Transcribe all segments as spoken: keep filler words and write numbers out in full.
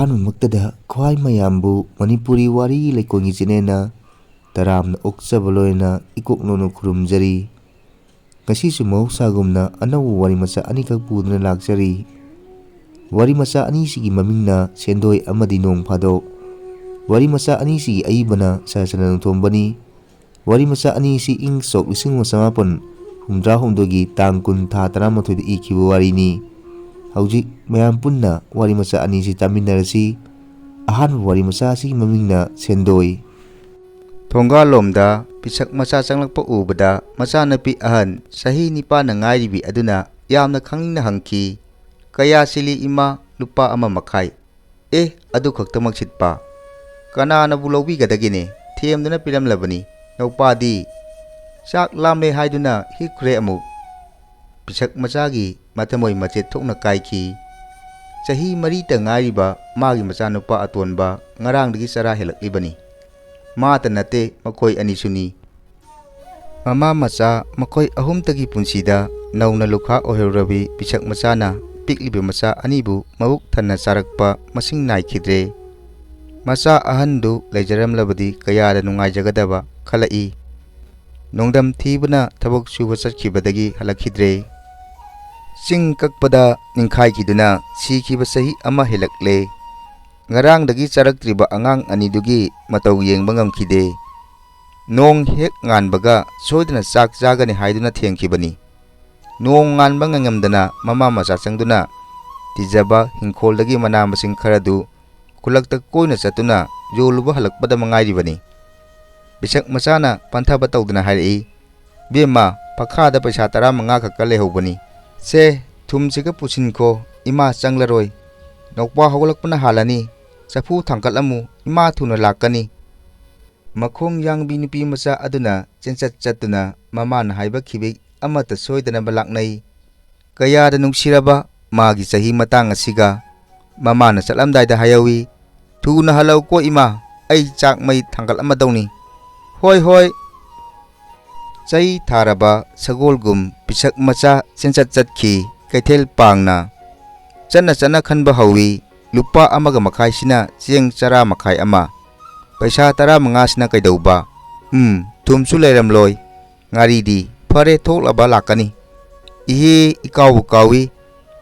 ꯑꯍꯥꯟꯕꯃꯛꯇꯗ ꯈ꯭ꯋꯥꯏ ꯃꯌꯥꯝꯕꯨ ꯃꯅꯤꯄꯨꯔꯤ ꯋꯥꯔꯤ ꯂꯩꯀꯣꯜꯒꯤ ꯆꯦꯅꯦꯜꯅ ꯇꯔꯥꯝꯅ ꯑꯣꯛꯆꯕ ꯂꯣꯏꯅ ꯏꯀꯣꯛ ꯅꯧꯅ ꯈꯨꯔꯨꯝꯖꯔꯤ꯫ ꯉꯁꯤꯁꯨ ꯃꯍꯧꯁꯥꯒꯨꯝꯅ ꯑꯅꯧꯕ ꯋꯥꯔꯤ ꯃꯆꯥ ꯑꯅꯤꯈꯛ ꯄꯨꯗꯨꯅ ꯂꯥꯛꯆꯔꯤ꯫ ꯋꯥꯔꯤ ꯃꯆꯥ ꯑꯅꯤꯁꯤꯒꯤ ꯃꯃꯤꯡꯅ ꯁꯦꯟꯗꯣꯏ ꯑꯃꯗꯤ ꯅꯣꯡ ꯐꯥꯗꯣꯛ꯫ ꯋꯥꯔꯤ ꯃꯆꯥ ꯑꯅꯤꯁꯤꯒꯤ ꯑꯏꯕꯅ ꯁꯔꯁꯅ ꯅꯣꯡꯊꯣꯝꯕꯅꯤ꯫ ꯋꯥꯔꯤ ꯃꯆꯥ ꯑꯅꯤꯁꯤ ꯏꯪ ꯁꯣꯛ ꯂꯤꯁꯤꯡ ꯑꯃ ꯆꯃꯥꯄꯟ ꯍꯨꯝꯗ꯭ꯔꯥ ꯍꯨꯝꯗꯣꯏꯒꯤ ꯇꯥꯡ ꯀꯨꯟ ꯊꯥ ꯇꯔꯥꯃꯥꯊꯣꯏꯗ ꯏꯈꯤꯕ ꯋꯥꯔꯤꯅꯤ꯫ ꯍꯧꯖꯤꯛ ꯃꯌꯥꯝ ꯄꯨꯟꯅ ꯋꯥꯔꯤ ꯃꯆꯥ ꯑꯅꯤꯁꯤ ꯇꯥꯃꯤꯟꯅꯔꯁꯤ꯫ ꯑꯍꯥꯟꯕ ꯋꯥꯔꯤ ꯃꯆꯥ ꯑꯁꯤꯒꯤ ꯃꯃꯤꯡꯅ ꯁꯦꯟꯗꯣꯏ꯫ ꯊꯣꯡꯒꯥꯜꯂꯣꯝꯗ ꯄꯤꯁꯛ ꯃꯆꯥ ꯆꯪꯂꯛꯄ ꯎꯕꯗ ꯃꯆꯥꯅꯨꯄꯤ ꯑꯍꯟ ꯆꯍꯤ ꯅꯤꯄꯥꯟꯅ ꯉꯥꯏꯔꯤꯕꯤ ꯑꯗꯨꯅ ꯌꯥꯝꯅ ꯈꯪꯅꯤꯡꯅ ꯍꯪꯈꯤ, "ꯀꯌꯥ ꯁꯤꯜꯂꯤ ꯏꯃꯥ?" "ꯂꯨꯄꯥ ꯑꯃ ꯃꯈꯥꯏ"꯫ "ꯑꯦ, ꯑꯗꯨ ꯈꯛꯇꯃꯛ ꯁꯤꯠꯄ? ꯀꯅꯥꯅꯕꯨ ꯂꯧꯕꯤꯒꯗꯒꯦꯅꯦ? ꯊꯦꯝꯗꯨꯅ ꯄꯤꯔꯝꯂꯕꯅꯤ ꯅꯧꯄꯥꯗꯤ꯫ ꯆꯥꯛ ꯂꯥꯝꯂꯦ ꯍꯥꯏꯗꯨꯅ ꯍꯤꯛꯈ꯭ꯔꯦ ꯑꯃꯨꯛ"꯫ ꯄꯤꯁꯛ ꯃꯆꯥꯒꯤ ꯃꯊꯃꯣꯏ ꯃꯆꯦꯠ ꯊꯣꯛꯅ ꯀꯥꯏꯈꯤ꯫ ꯆꯍꯤ ꯃꯔꯤꯇ ꯉꯥꯏꯔꯤꯕ ꯃꯥꯒꯤ ꯃꯆꯥꯅꯨꯄꯥ ꯑꯇꯣꯟꯕ ꯉꯔꯥꯡꯗꯒꯤ ꯆꯔꯥ ꯍꯦꯜꯂꯛꯂꯤꯕꯅꯤ꯫ ꯃꯥꯇ ꯅꯠꯇꯦ, ꯃꯈꯣꯏ ꯑꯅꯤꯁꯨꯅꯤ꯫ ꯃꯃꯥ ꯃꯆꯥ ꯃꯈꯣꯏ ꯑꯍꯨꯝꯇꯒꯤ ꯄꯨꯟꯁꯤꯗ ꯅꯧꯅ ꯂꯨꯈꯥ ꯑꯣꯏꯍꯧꯔꯕꯤ ꯄꯤꯁꯛ ꯃꯆꯥꯅ ꯄꯤꯛꯂꯤꯕ ꯃꯆꯥ ꯑꯅꯤꯕꯨ ꯃꯕꯨꯛ ꯊꯟꯅ ꯆꯥꯔꯛꯄ ꯃꯁꯤꯡ ꯅꯥꯏꯈꯤꯗ꯭ꯔꯦ꯫ ꯃꯆꯥ ꯑꯍꯟꯗꯨ ꯂꯩꯖꯔꯝꯂꯕꯗꯤ ꯀꯌꯥꯗ ꯅꯨꯡꯉꯥꯏꯖꯒꯗꯕ ꯈꯜꯂꯛꯏ꯫ ꯅꯣꯡꯗꯝ ꯊꯤꯕꯅ ꯊꯕꯛ ꯁꯨꯕ ꯆꯠꯈꯤꯕꯗꯒꯤ ꯍꯜꯂꯛꯈꯤꯗ꯭ꯔꯦ꯫ ꯆꯤꯡ ꯀꯛꯄꯗ ꯅꯤꯡꯈꯥꯏꯈꯤꯗꯨꯅ ꯁꯤꯈꯤꯕ ꯆꯍꯤ ꯑꯃ ꯍꯦꯜꯂꯛꯂꯦ꯫ ꯉꯔꯥꯡꯗꯒꯤ ꯆꯥꯔꯛꯇ꯭ꯔꯤꯕ ꯑꯉꯥꯡ ꯑꯅꯤꯗꯨꯒꯤ ꯃꯇꯧ ꯌꯦꯡꯕ ꯉꯝꯈꯤꯗꯦ꯫ ꯅꯣꯡ ꯍꯦꯛ ꯉꯥꯟꯕꯒ ꯁꯣꯏꯗꯅ ꯆꯥꯛ ꯆꯥꯒꯅꯤ ꯍꯥꯏꯗꯨꯅ ꯊꯦꯝꯈꯤꯕꯅꯤ꯫ ꯅꯣꯡ ꯉꯥꯟꯕ ꯉꯥꯏꯉꯝꯗꯅ ꯃꯃꯥ ꯃꯆꯥ ꯆꯪꯗꯨꯅ ꯇꯤꯖꯕ ꯍꯤꯡꯈꯣꯜꯗꯒꯤ ꯃꯅꯥ ꯃꯁꯤꯡ ꯈꯔꯗꯨ ꯈꯨꯜꯂꯛꯇ ꯀꯣꯏꯅ ꯆꯠꯇꯨꯅ ꯌꯣꯜꯂꯨꯕ ꯍꯜꯂꯛꯄꯗ ꯃꯉꯥꯏꯔꯤꯕꯅꯤ꯫ ꯄꯤꯁꯛ ꯃꯆꯥꯅ ꯄꯟꯊꯕ ꯇꯧꯗꯅ ꯍꯥꯏꯔꯛꯏ, "ꯕꯦꯝꯃ, ꯐꯈꯥꯗ ꯄꯩꯁꯥ ꯇꯔꯥꯃꯉꯥ ꯈꯛꯇ ꯂꯩꯍꯧꯕꯅꯤ꯫ ꯁꯦ, ꯊꯨꯝꯁꯤꯒ ꯄꯨꯁꯤꯟꯈꯣ, ꯏꯃꯥ ꯆꯪꯂꯔꯣꯏ꯫ ꯅꯧꯄꯥ ꯍꯧꯒꯠꯂꯛꯄꯅ ꯍꯥꯜꯂꯅꯤ꯫ ꯆꯐꯨ ꯊꯥꯡꯀꯠꯂꯝꯃꯨ, ꯏꯃꯥ ꯊꯨꯅ ꯂꯥꯛꯀꯅꯤ"꯫ ꯃꯈꯣꯡ ꯌꯥꯡꯕꯤ ꯅꯨꯄꯤ ꯃꯆꯥ ꯑꯗꯨꯅ ꯆꯦꯟꯆꯠ ꯆꯠꯇꯨꯅ ꯃꯃꯥꯅ ꯍꯥꯏꯕ ꯈꯤꯕꯤꯛ ꯑꯃꯠꯇ ꯁꯣꯏꯗꯅꯕ ꯂꯥꯛꯅꯩ꯫ ꯀꯌꯥꯗ ꯅꯨꯡꯁꯤꯔꯕ ꯃꯥꯒꯤ ꯆꯍꯤ ꯃꯇꯥꯡ ꯑꯁꯤꯒ꯫ ꯃꯃꯥꯅ ꯆꯠꯂꯝꯗꯥꯏꯗ ꯍꯥꯏꯍꯧꯏ, "ꯊꯨꯅ ꯍꯜꯂꯛꯎꯀꯣ ꯏꯃꯥ, ꯑꯩ ꯆꯥꯛ ꯃꯩ ꯊꯥꯡꯒꯠꯂꯝꯃꯗꯧꯅꯤ"꯫ "ꯍꯣꯏ, ꯍꯣꯏ"꯫ ꯆꯩ ꯊꯥꯔꯕ ꯁꯒꯣꯜꯒꯨꯝ ꯄꯤꯁꯛ ꯃꯆꯥ ꯆꯦꯟꯆꯠ ꯆꯠꯈꯤ ꯀꯩꯊꯦꯜ ꯄꯥꯡꯅ꯫ ꯆꯠꯅ ꯆꯠꯅ ꯈꯟꯕ ꯍꯧꯏ, ꯂꯨꯄꯥ ꯑꯃꯒ ꯃꯈꯥꯏꯁꯤꯅ ꯆꯦꯡ ꯆꯔꯥ ꯃꯈꯥꯏ ꯑꯃ, ꯄꯩꯁꯥ ꯇꯔꯥꯃꯉꯥꯁꯤꯅ ꯀꯩꯗꯧꯕ? ꯎꯝ, ꯊꯨꯝꯁꯨ ꯂꯩꯔꯝꯂꯣꯏ꯫ ꯉꯥꯔꯤꯗꯤ ꯐꯔꯦ, ꯊꯣꯛꯂꯕ ꯂꯥꯛꯀꯅꯤ꯫ ꯏꯍꯦ, ꯏꯀꯥꯎꯕꯨ ꯀꯥꯎꯏ,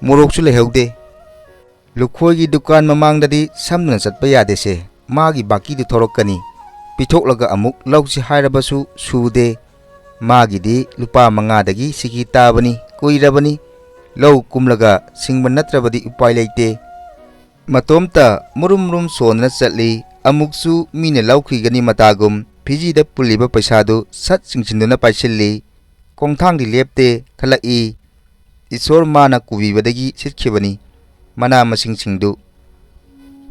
ꯃꯣꯔꯣꯛꯁꯨ ꯂꯩꯍꯧꯗꯦ꯫ ꯂꯨꯈꯣꯏꯒꯤ ꯗꯨꯀꯥꯟ ꯃꯃꯥꯡꯗꯗꯤ ꯁꯝꯗꯨꯅ ꯆꯠꯄ ꯌꯥꯗꯦꯁꯦ꯫ ꯃꯥꯒꯤ ꯕꯥꯀꯤꯗꯨ ꯊꯧꯔꯛꯀꯅꯤ꯫ ꯄꯤꯊꯣꯛꯂꯒ ꯑꯃꯨꯛ ꯂꯧꯁꯤ ꯍꯥꯏꯔꯕꯁꯨ ꯁꯨꯗꯦ꯫ ꯃꯥꯒꯤꯗꯤ ꯂꯨꯄꯥ ꯃꯉꯥꯗꯒꯤ ꯁꯤꯀꯤ ꯇꯥꯕꯅꯤ꯫ ꯀꯨꯏꯔꯕꯅꯤ ꯂꯧ ꯀꯨꯝꯂꯒ, ꯁꯤꯡꯕ ꯅꯠꯇ꯭ꯔꯕꯗꯤ ꯎꯄꯥꯏ ꯂꯩꯇꯦ꯫ ꯃꯇꯣꯝꯇ ꯃꯨꯔꯨꯝ ꯃꯨꯔꯨꯝ ꯁꯣꯟꯗꯨꯅ ꯆꯠꯂꯤ꯫ ꯑꯃꯨꯛꯁꯨ ꯃꯤꯅ ꯂꯧꯈꯤꯒꯅꯤ ꯃꯇꯥꯒꯨꯝ ꯐꯤꯖꯤꯗ ꯄꯨꯜꯂꯤꯕ ꯄꯩꯁꯥꯗꯨ ꯁꯠ ꯆꯤꯡꯁꯤꯟꯗꯨꯅ ꯄꯥꯏꯁꯤꯜꯂꯤ꯫ ꯈꯣꯡꯊꯥꯡꯗꯤ ꯂꯦꯞꯇꯦ꯫ ꯈꯜꯂꯛꯏ, "ꯏꯁꯣꯔ ꯃꯥꯅ ꯀꯨꯕꯤꯕꯗꯒꯤ ꯁꯤꯠꯈꯤꯕꯅꯤ ꯃꯅꯥ ꯃꯁꯤꯡꯁꯤꯡꯗꯨ꯫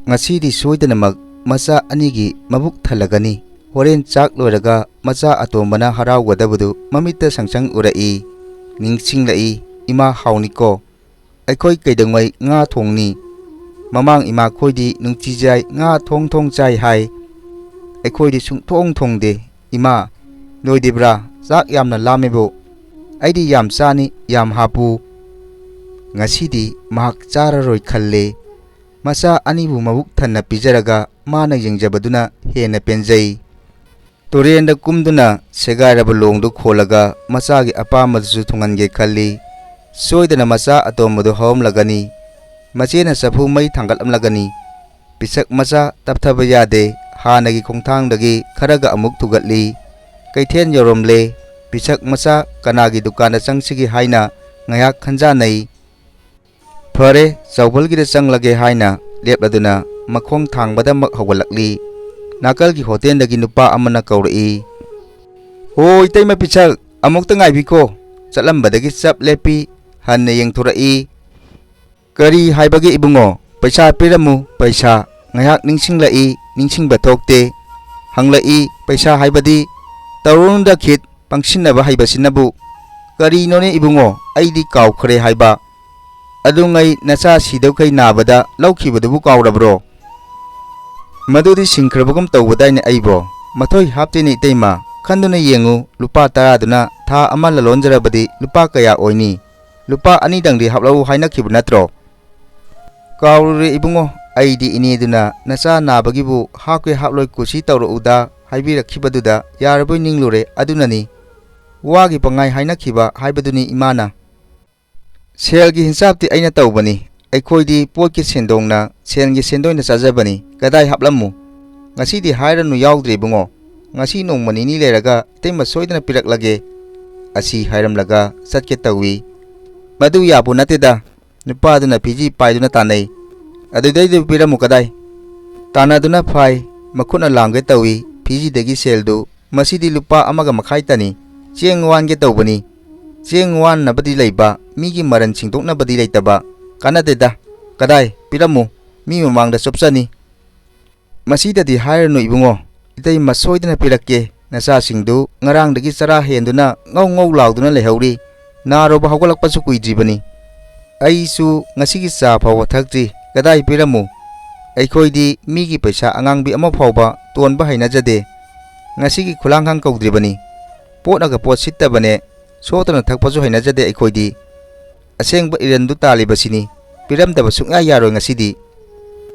ꯉꯁꯤꯗꯤ ꯁꯣꯏꯗꯅꯃꯛ ꯃꯆꯥ ꯑꯅꯤꯒꯤ ꯃꯕꯨꯛ ꯊꯜꯂꯒꯅꯤ꯫ ꯍꯣꯔꯦꯟ ꯆꯥꯛ ꯂꯣꯏꯔꯒ ꯃꯆꯥ ꯑꯇꯣꯝꯕꯅ ꯍꯔꯥꯎꯒꯗꯕꯗꯨ ꯃꯃꯤꯠꯇ ꯁꯪꯁꯪ ꯎꯔꯛꯏ꯫ ꯅꯤꯡꯁꯤꯡꯂꯛꯏ, ꯏꯃꯥ ꯍꯥꯎꯅꯤꯀꯣ꯫ ꯑꯩꯈꯣꯏ ꯀꯩꯗꯧꯉꯩ ꯉꯥ ꯊꯣꯡꯅꯤ? ꯃꯃꯥꯡ ꯏꯃꯥꯈꯣꯏꯗꯤ ꯅꯨꯡꯇꯤ ꯆꯥꯏ, ꯉꯥ ꯊꯣꯡ ꯊꯣꯡ ꯆꯥꯏ ꯍꯥꯏ꯫ ꯑꯩꯈꯣꯏꯗꯤ ꯁꯨꯡꯊꯣꯡ ꯊꯣꯡꯗꯦ꯫ ꯏꯃꯥ, ꯂꯣꯏꯗ꯭ꯔꯤꯕ꯭ꯔꯥ? ꯆꯥꯛ ꯌꯥꯝꯅ ꯂꯥꯝꯃꯦꯕꯨ꯫ ꯑꯩꯗꯤ ꯌꯥꯝ ꯆꯥꯅꯤ, ꯌꯥꯝ ꯍꯥꯞꯄꯨ꯫" ꯉꯁꯤꯗꯤ ꯃꯍꯥꯛ ꯆꯥꯔꯔꯣꯏ ꯈꯜꯂꯦ꯫ ꯃꯆꯥ ꯑꯅꯤꯕꯨ ꯃꯕꯨꯛ ꯊꯟꯅ ꯄꯤꯖꯔꯒ ꯃꯥꯅ ꯌꯦꯡꯖꯕꯗꯨꯅ ꯍꯦꯟꯅ ꯄꯦꯟꯖꯩ꯫ ꯇꯨꯔꯦꯟꯗ ꯀꯨꯝꯗꯨꯅ ꯁꯦꯒꯥꯏꯔꯕ ꯂꯣꯡꯗꯨ ꯈꯣꯜꯂꯒ ꯃꯆꯥꯒꯤ ꯑꯄꯥꯝꯕꯗꯨꯁꯨ ꯊꯨꯡꯍꯟꯒꯦ ꯈꯜꯂꯤ꯫ ꯁꯣꯏꯗꯅ ꯃꯆꯥ ꯑꯇꯣꯝꯕꯗꯨ ꯍꯧꯔꯝꯂꯒꯅꯤ꯫ ꯃꯆꯦꯅ ꯆꯐꯨ ꯃꯩ ꯊꯥꯡꯒꯠꯂꯝꯂꯒꯅꯤ꯫ ꯄꯤꯁꯛ ꯃꯆꯥ ꯇꯞꯊꯕ ꯌꯥꯗꯦ꯫ ꯍꯥꯟꯅꯒꯤ ꯈꯣꯡꯊꯥꯡꯗꯒꯤ ꯈꯔꯒ ꯑꯃꯨꯛ ꯊꯨꯒꯠꯂꯤ꯫ ꯀꯩꯊꯦꯜ ꯌꯧꯔꯝꯂꯦ꯫ ꯄꯤꯁꯛ ꯃꯆꯥ ꯀꯅꯥꯒꯤ ꯗꯨꯀꯥꯟꯗ ꯆꯪꯁꯤꯒꯦ ꯍꯥꯏꯅ ꯉꯥꯏꯍꯥꯛ ꯈꯟꯖꯥꯟꯅꯩ꯫ ꯐꯔꯦ, ꯆꯥꯎꯕꯜꯒꯤꯗ ꯆꯪꯂꯒꯦ ꯍꯥꯏꯅ ꯂꯦꯞꯂꯗꯨꯅ ꯃꯈꯣꯡ ꯊꯥꯡꯕꯗꯃꯛ ꯍꯧꯒꯠꯂꯛꯂꯤ꯫ ꯅꯥꯀꯜꯒꯤ ꯍꯣꯇꯦꯜꯗꯒꯤ ꯅꯨꯄꯥ ꯑꯃꯅ ꯀꯧꯔꯛꯏ꯫ "ꯍꯣ, ꯏꯇꯩꯃ ꯄꯤꯁꯛ, ꯑꯃꯨꯛꯇ ꯉꯥꯏꯕꯤꯈꯣ꯫" ꯆꯠꯂꯝꯕꯗꯒꯤ ꯆꯞ ꯂꯦꯞꯄꯤ꯫ ꯍꯟꯅ ꯌꯦꯡꯊꯣꯔꯛꯏ꯫ "ꯀꯔꯤ ꯍꯥꯏꯕꯒꯦ ꯏꯕꯨꯡꯉꯣ? ꯄꯩꯁꯥ ꯄꯤꯔꯝꯃꯨ, ꯄꯩꯁꯥ꯫" ꯉꯥꯏꯍꯥꯛ ꯅꯤꯡꯁꯤꯡꯂꯛꯏ, ꯅꯤꯡꯁꯤꯡꯕ ꯊꯣꯛꯇꯦ꯫ ꯍꯪꯂꯛꯏ, "ꯄꯩꯁꯥ ꯍꯥꯏꯕꯗꯤ?" "ꯇꯧꯔꯨꯅꯨꯗ ꯈꯤꯠ, ꯄꯪꯁꯤꯟꯅꯕ ꯍꯩꯕꯁꯤꯅꯕꯨ꯫ ꯀꯔꯤꯅꯣꯅꯦ ꯏꯕꯨꯡꯉꯣ, ꯑꯩꯗꯤ ꯀꯥꯎꯈ꯭ꯔꯦ ꯍꯥꯏꯕ꯫ ꯑꯗꯨꯉꯩ ꯅꯆꯥ ꯁꯤꯗꯧꯈꯩ ꯅꯥꯕꯗ ꯂꯧꯈꯤꯕꯗꯨꯕꯨ ꯀꯥꯎꯔꯕ꯭ꯔꯣ?" "ꯃꯗꯨꯗꯤ ꯁꯤꯡꯈ꯭ꯔꯕꯒꯨꯝ ꯇꯧꯕꯗꯥꯏꯅꯦ ꯑꯩꯕꯣ꯫ ꯃꯊꯣꯏ ꯍꯥꯞꯇꯦꯅꯦ ꯏꯇꯩꯃ꯫ ꯈꯟꯗꯨꯅ ꯌꯦꯡꯉꯨ, ꯂꯨꯄꯥ ꯇꯔꯥꯗꯨꯅ ꯊꯥ ꯑꯃ ꯂꯂꯣꯟꯖꯔꯕꯗꯤ ꯂꯨꯄꯥ ꯀꯌꯥ ꯑꯣꯏꯅꯤ? ꯂꯨꯄꯥ ꯑꯅꯤꯗꯪꯗꯤ ꯍꯥꯞꯂꯛꯎ ꯍꯥꯏꯅꯈꯤꯕ ꯅꯠꯇ꯭ꯔꯣ?" "ꯀꯥꯎꯔꯨꯔꯦ ꯏꯕꯨꯡꯉꯣ, ꯑꯩꯗꯤ ꯏꯅꯦꯗꯨꯅ ꯅꯆꯥ ꯅꯥꯕꯒꯤꯕꯨ ꯍꯥꯞꯀꯦ ꯍꯥꯞꯂꯣꯏ ꯀꯨꯁꯤ ꯇꯧꯔꯛꯎꯗ ꯍꯥꯏꯕꯤꯔꯛꯈꯤꯕꯗꯨꯗ ꯌꯥꯔꯕꯣꯏ ꯅꯤꯡꯂꯨꯔꯦ, ꯑꯗꯨꯅꯅꯤ꯫ ꯋꯥꯒꯤ ꯄꯪꯉꯥꯏ ꯍꯥꯏꯅꯈꯤꯕ ꯍꯥꯏꯕꯗꯨꯅꯤ ꯏꯃꯥꯅ꯫ ꯁꯦꯜꯒꯤ ꯍꯤꯟꯁꯥꯞꯇꯤ ꯑꯩꯅ ꯇꯧꯕꯅꯤ, ꯑꯩꯈꯣꯏꯗꯤ ꯄꯣꯠꯀꯤ ꯁꯦꯟꯗꯣꯡꯅ ꯁꯦꯜꯒꯤ ꯁꯦꯟꯗꯣꯏꯅ ꯆꯥꯖꯕꯅꯤ, ꯀꯗꯥꯏ ꯍꯥꯞꯂꯝꯃꯨ? ꯉꯁꯤꯗꯤ ꯍꯥꯏꯔꯅꯨ ꯌꯥꯎꯗ꯭ꯔꯦ ꯏꯕꯨꯡꯉꯣ, ꯉꯁꯤ ꯅꯣꯡꯃ ꯅꯤꯅꯤ ꯂꯩꯔꯒ ꯏꯇꯩꯃ ꯁꯣꯏꯗꯅ ꯄꯤꯔꯛꯂꯒꯦ" ꯑꯁꯤ ꯍꯥꯏꯔꯝꯂꯒ ꯆꯠꯀꯦ ꯇꯧꯏ꯫ "ꯃꯗꯨ ꯌꯥꯄꯣ ꯅꯠꯇꯦꯗ, ꯅꯨꯄꯥꯗꯨꯅ ꯐꯤꯖꯤ ꯄꯥꯏꯗꯨꯅ ꯇꯥꯟꯅꯩ꯫ ꯑꯗꯨꯗꯩꯗꯨ ꯄꯤꯔꯝꯃꯨ ꯀꯗꯥꯏ?" ꯇꯥꯟꯅꯗꯨꯅ ꯐꯥꯏ, ꯃꯈꯨꯠꯅ ꯂꯥꯝꯒꯦ ꯇꯧꯏ ꯐꯤꯖꯤꯗꯒꯤ ꯁꯦꯜꯗꯨ꯫ "ꯃꯁꯤꯗꯤ ꯂꯨꯄꯥ ꯑꯃꯒ ꯃꯈꯥꯏꯇꯅꯤ, ꯆꯦꯡ ꯋꯥꯟꯒꯦ ꯇꯧꯕꯅꯤ, ꯆꯦꯡ ꯋꯥꯟꯅꯕꯗꯤ ꯂꯩꯕ, ꯃꯤꯒꯤ ꯃꯔꯟ ꯁꯤꯡꯗꯣꯛꯅꯕꯗꯤ ꯂꯩꯇꯕ꯫ ꯀꯥꯟꯅꯗꯦꯗ, ꯀꯗꯥꯏ, ꯄꯤꯔꯝꯃꯨ, ꯃꯤ ꯃꯃꯥꯡꯗ ꯆꯣꯞꯆꯅꯤ꯫ ꯃꯁꯤꯗꯗꯤ ꯍꯥꯏꯔꯅꯨ ꯏꯕꯨꯡꯉꯣ, ꯏꯇꯩꯃ ꯁꯣꯏꯗꯅ ꯄꯤꯔꯛꯀꯦ, ꯅꯆꯥꯁꯤꯡꯗꯨ ꯉꯔꯥꯡꯗꯒꯤ ꯆꯔꯥ ꯍꯦꯟꯗꯨꯅ ꯉꯧ ꯉꯧ ꯂꯥꯎꯗꯨꯅ ꯂꯩꯍꯧꯔꯤ, ꯅꯥꯔꯨꯕ ꯍꯧꯒꯠꯂꯛꯄꯁꯨ ꯀꯨꯏꯗ꯭ꯔꯤꯕꯅꯤ꯫ ꯑꯩꯁꯨ ꯉꯁꯤꯒꯤ ꯆꯥ ꯐꯥꯎꯕ ꯊꯛꯇ꯭ꯔꯤ, ꯀꯗꯥꯏ ꯄꯤꯔꯝꯃꯨ? ꯑꯩꯈꯣꯏꯗꯤ ꯃꯤꯒꯤ ꯄꯩꯁꯥ ꯑꯉꯥꯡꯕꯤ ꯑꯃ ꯐꯥꯎꯕ ꯇꯣꯟꯕ ꯍꯩꯅꯖꯗꯦ꯫ ꯉꯁꯤꯒꯤ ꯈꯨꯂꯥꯡꯈꯥꯡ ꯀꯧꯗ꯭ꯔꯤꯕꯅꯤ, ꯄꯣꯠꯅꯒ ꯄꯣꯠ ꯁꯤꯠꯇꯕꯅꯦ, ꯁꯣꯠꯇꯅ ꯊꯛꯄꯁꯨ ꯍꯩꯅꯖꯗꯦ ꯑꯩꯈꯣꯏꯗꯤ꯫ ꯑꯁꯦꯡꯕ ꯏꯔꯟꯗꯨ ꯇꯥꯜꯂꯤꯕꯁꯤꯅꯤ, ꯄꯤꯔꯝꯗꯕ ꯁꯨꯡꯌꯥ ꯌꯥꯔꯣꯏ ꯉꯁꯤꯗꯤ꯫"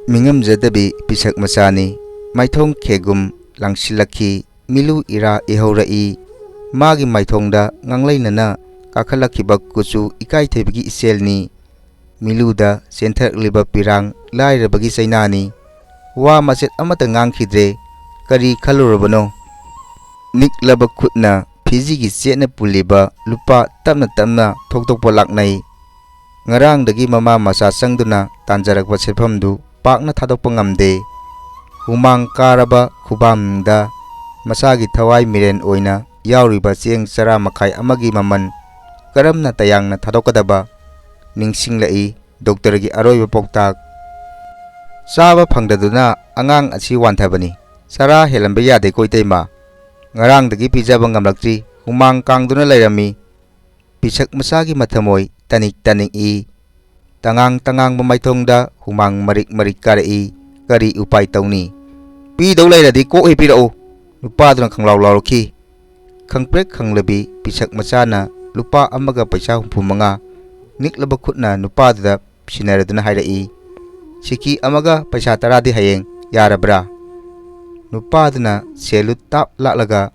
ꯃꯤꯉꯝꯖꯗꯕꯤ ꯄꯤꯁꯛ ꯃꯆꯥꯅꯤ, ꯃꯥꯏꯊꯣꯡ ꯈꯦꯒꯨꯝ ꯂꯥꯡꯁꯤꯜꯂꯛꯈꯤ꯫ ꯃꯤꯂꯨ ꯏꯔꯥ ꯏꯍꯧꯔꯛꯏ꯫ ꯃꯥꯒꯤ ꯃꯥꯏꯊꯣꯡꯗ ꯉꯥꯡꯂꯩꯅꯅ ꯀꯥꯈꯠꯂꯛꯈꯤꯕ ꯀꯨꯆꯨ ꯏꯀꯥꯏꯊꯤꯕꯒꯤ ꯏꯆꯦꯜꯅꯤ꯫ ꯃꯤꯂꯨꯗ ꯆꯦꯟꯊꯔꯛꯂꯤꯕ ꯄꯤꯔꯥꯡ ꯂꯥꯏꯔꯕꯒꯤ ꯆꯩꯅꯥꯅꯤ꯫ ꯋꯥ ꯃꯆꯦꯠ ꯑꯃꯠꯇ ꯉꯥꯡꯈꯤꯗ꯭ꯔꯦ꯫ ꯀꯔꯤ ꯈꯜꯂꯨꯔꯕꯅꯣ? ꯅꯤꯛꯂꯕ ꯈꯨꯠꯅ ꯐꯤꯖꯤꯒꯤ ꯆꯦꯠꯅ ꯄꯨꯜꯂꯤꯕ ꯂꯨꯄꯥ ꯇꯞꯅ ꯇꯞꯅ ꯊꯣꯛꯇꯣꯛꯄ ꯂꯥꯛꯅꯩ꯫ ꯉꯔꯥꯡꯗꯒꯤ ꯃꯃꯥ ꯃꯆꯥ ꯆꯪꯗꯨꯅ ꯇꯥꯟꯖꯔꯛꯄ ꯁꯦꯟꯐꯝꯗꯨ ꯄꯥꯛꯅ ꯊꯥꯗꯣꯛꯄ ꯉꯝꯗꯦ꯫ ꯍꯨꯃꯥꯡ ꯀꯥꯔꯕ ꯈꯨꯕꯥꯝꯗ ꯃꯁꯥꯒꯤ ꯊꯋꯥꯏ ꯃꯤꯔꯦꯟ ꯑꯣꯏꯅ ꯌꯥꯎꯔꯤꯕ ꯆꯦꯡ ꯆꯔꯥ ꯃꯈꯥꯏ ꯑꯃꯒꯤ ꯃꯃꯜ ꯀꯔꯝꯅ ꯇꯌꯥꯡꯅ ꯊꯥꯗꯣꯛꯀꯗꯕ ꯅꯤꯡꯁꯤꯡꯂꯛꯏ꯫ ꯗꯣꯛꯇꯔꯒꯤ ꯑꯔꯣꯏꯕ ꯄꯥꯎꯇꯥꯛ꯫ ꯆꯥꯕ ꯐꯪꯗꯗꯨꯅ ꯑꯉꯥꯡ ꯑꯁꯤ ꯋꯥꯟꯊꯕꯅꯤ꯫ ꯆꯔꯥ ꯍꯦꯜꯍꯟꯕ ꯌꯥꯗꯦꯀꯣ ꯏꯇꯩꯃ꯫ ꯉꯔꯥꯡꯗꯒꯤ ꯄꯤꯖꯕ ꯉꯝꯂꯛꯇ꯭ꯔꯤ꯫ ꯍꯨꯃꯥꯡ ꯀꯥꯡꯗꯨꯅ ꯂꯩꯔꯝꯃꯤ꯫ ꯄꯤꯁꯛ ꯃꯆꯥꯒꯤ ꯃꯊꯃꯣꯏ ꯇꯅꯤꯛ ꯇꯅꯤꯛꯏ꯫ ꯇꯉꯥꯡ ꯇꯉꯥꯡꯕ ꯃꯥꯏꯊꯣꯡꯗ ꯍꯨꯃꯥꯡ ꯃꯔꯤꯛ ꯃꯔꯤꯛ ꯀꯥꯔꯛꯏ꯫ ꯀꯔꯤ ꯎꯄꯥꯏ ꯇꯧꯅꯤ? ꯄꯤꯗꯧ ꯂꯩꯔꯗꯤ ꯀꯣꯛ ꯍꯦꯛ ꯄꯤꯔꯛꯎ꯫ ꯅꯨꯄꯥꯗꯨꯅ ꯈꯪꯂꯥꯎ ꯂꯥꯎꯔꯛꯈꯤ꯫ ꯈꯪꯄ꯭ꯔꯦꯛ ꯈꯪꯂꯕꯤ ꯄꯤꯁꯛ ꯃꯆꯥꯅ ꯂꯨꯄꯥ ꯑꯃꯒ ꯄꯩꯁꯥ ꯍꯨꯝꯐꯨ ꯃꯉꯥ ꯅꯤꯛꯂꯕ ꯈꯨꯠꯅ ꯅꯨꯄꯥꯗꯨꯗ ꯁꯤꯟꯅꯔꯗꯨꯅ ꯍꯥꯏꯔꯛꯏ꯫ ꯁꯤꯀꯤ ꯑꯃꯒ ꯄꯩꯁꯥ ꯇꯔꯥꯗꯤ ꯍꯌꯦꯡ, ꯌꯥꯔꯕ꯭ꯔꯥ?" ꯅꯨꯄꯥꯗꯨꯅ ꯁꯦꯜꯗꯨ ꯇꯥꯞ ꯂꯥꯛꯂꯒ